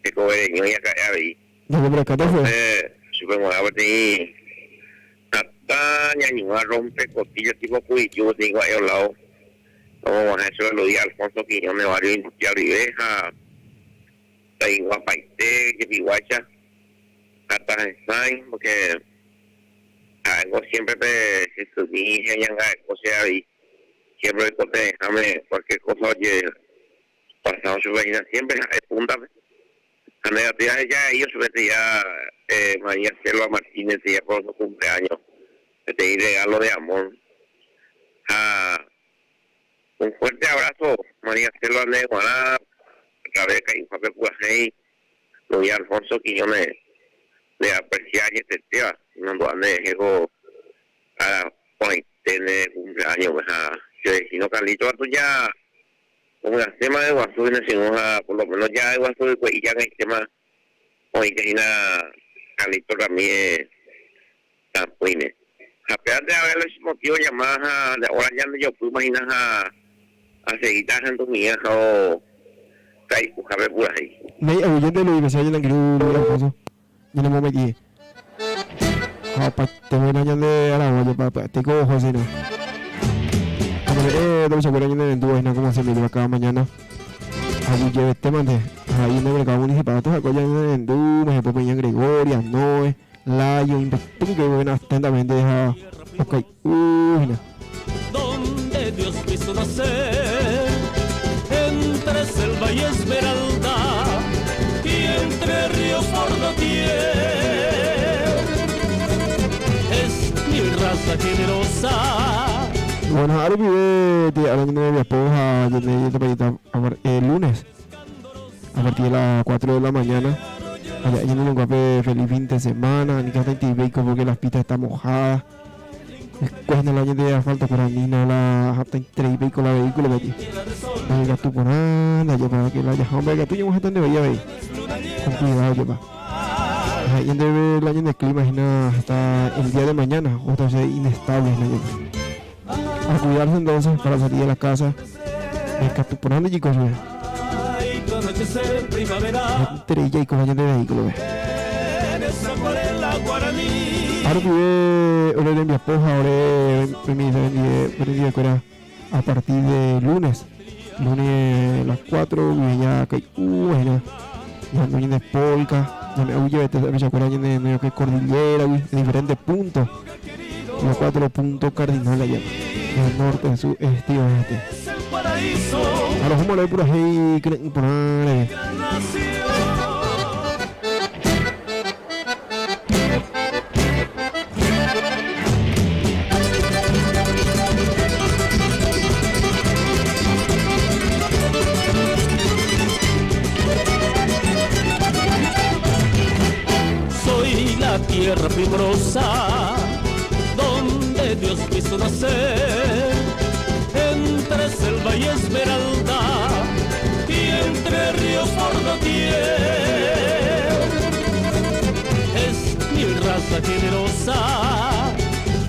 hekovereñói aka'e avei. Entonces, chupe g̃uarã peteĩ hatã ñañuã rompe costilla tipo kuiju peteĩ kua'e oláo omog̃uahẽ chupe Luis Alfonso Quiñones barrio Industrial guive ha taiguapaite jepiguáicha hatã hesãi porque ha'éngo siempre pe chesymi heñangareko che avei siempre oikotevẽháme cualquier cosa oje pasado chupe hína siempre ha'e púntape. Ha ndekatúi aheja he'i ochupe teia María Selva Martínez teia por su cumpleaños peteĩ regalo de amor ha un fuerte abrazo María Selva nde guarã otra vez Kaiuhápe purahéi Luis Alfonso Quiñones nde aprecia añetetéva imandu'a nde rehe ko ára porãite nde cumpleaños-pe ha che vecino Carlito katu ja Omyasẽma yguasu inasiõ ha por lo menos ja yguasu ykue'i jagãitéma oĩke hína Carlito Ramírez tapỹime. Ha pévante ave los motivo llama ha de hora ñande jopýma hína ha aseguíta ahendumiẽ ha kaipuhápe purahéi. Néi aguyjénte Luis Becerra ñane angirũ Luis Alfonso ñanemome'ẽ. Ha opaite voína ñande aragua jepa pya'etéko oho hese hína. Ha ñame'ẽ tapichakuéra ñanerendúva hína como siempre jepa cada mañana. Aguyjevetémante ha ahí en el mercado municipal tujakue ñanerendu, ejemplo Peña Gregoria, Noe, Layo, Impetuque que viven atentamente ha okai'u hína. Donde Dios me hizo nacer, entre selva y esmeralda, y entre ríos por doquier. Es mi raza generosa. Bueno, ha rupive te ára ñane rembiapo ha ñane jetapajéta el lunes a partir de las 4 de la mañana. Allá ñane renguápe feliz fin de semana, ani hataiteivéiko porque las pistas están mojadas. Cuesta la ñande asfalto por anina la hataitereivéiko la vehículo peti. Ndaikatu porã ndaje que la jaha hombre katu ñamoheta nde vai avei. Con cuidado jepa. Ha ñandéve la ñande clima hína hasta el día de mañana, otra vez inestable hína jepa. A cuidarse entonces para salir de la casa. Ndaikatu porã nde jiko chupe. Anochecer primavera. Hetaiterei jaikóva ñande vehículo-pe. Eres acuarela guaraní. Ha rupive ore rembiapo ha ore remindivekuéra a partir de lunes, lunes las 4 guive ya kai'úva hína, ñandu ñande polka, ñane aguijevete tapichakuéra ñane medio que cordillera-gui, de diferentes puntos, los 4 puntos cardinales allá, del norte, sur, este y oeste. Paraíso. A los humos le purahéi kyre'ỹ porã reve. Soy la tierra primorosa donde Dios me hizo nacer, entre selva y esmeralda y entre ríos por doquier. Es mi raza generosa.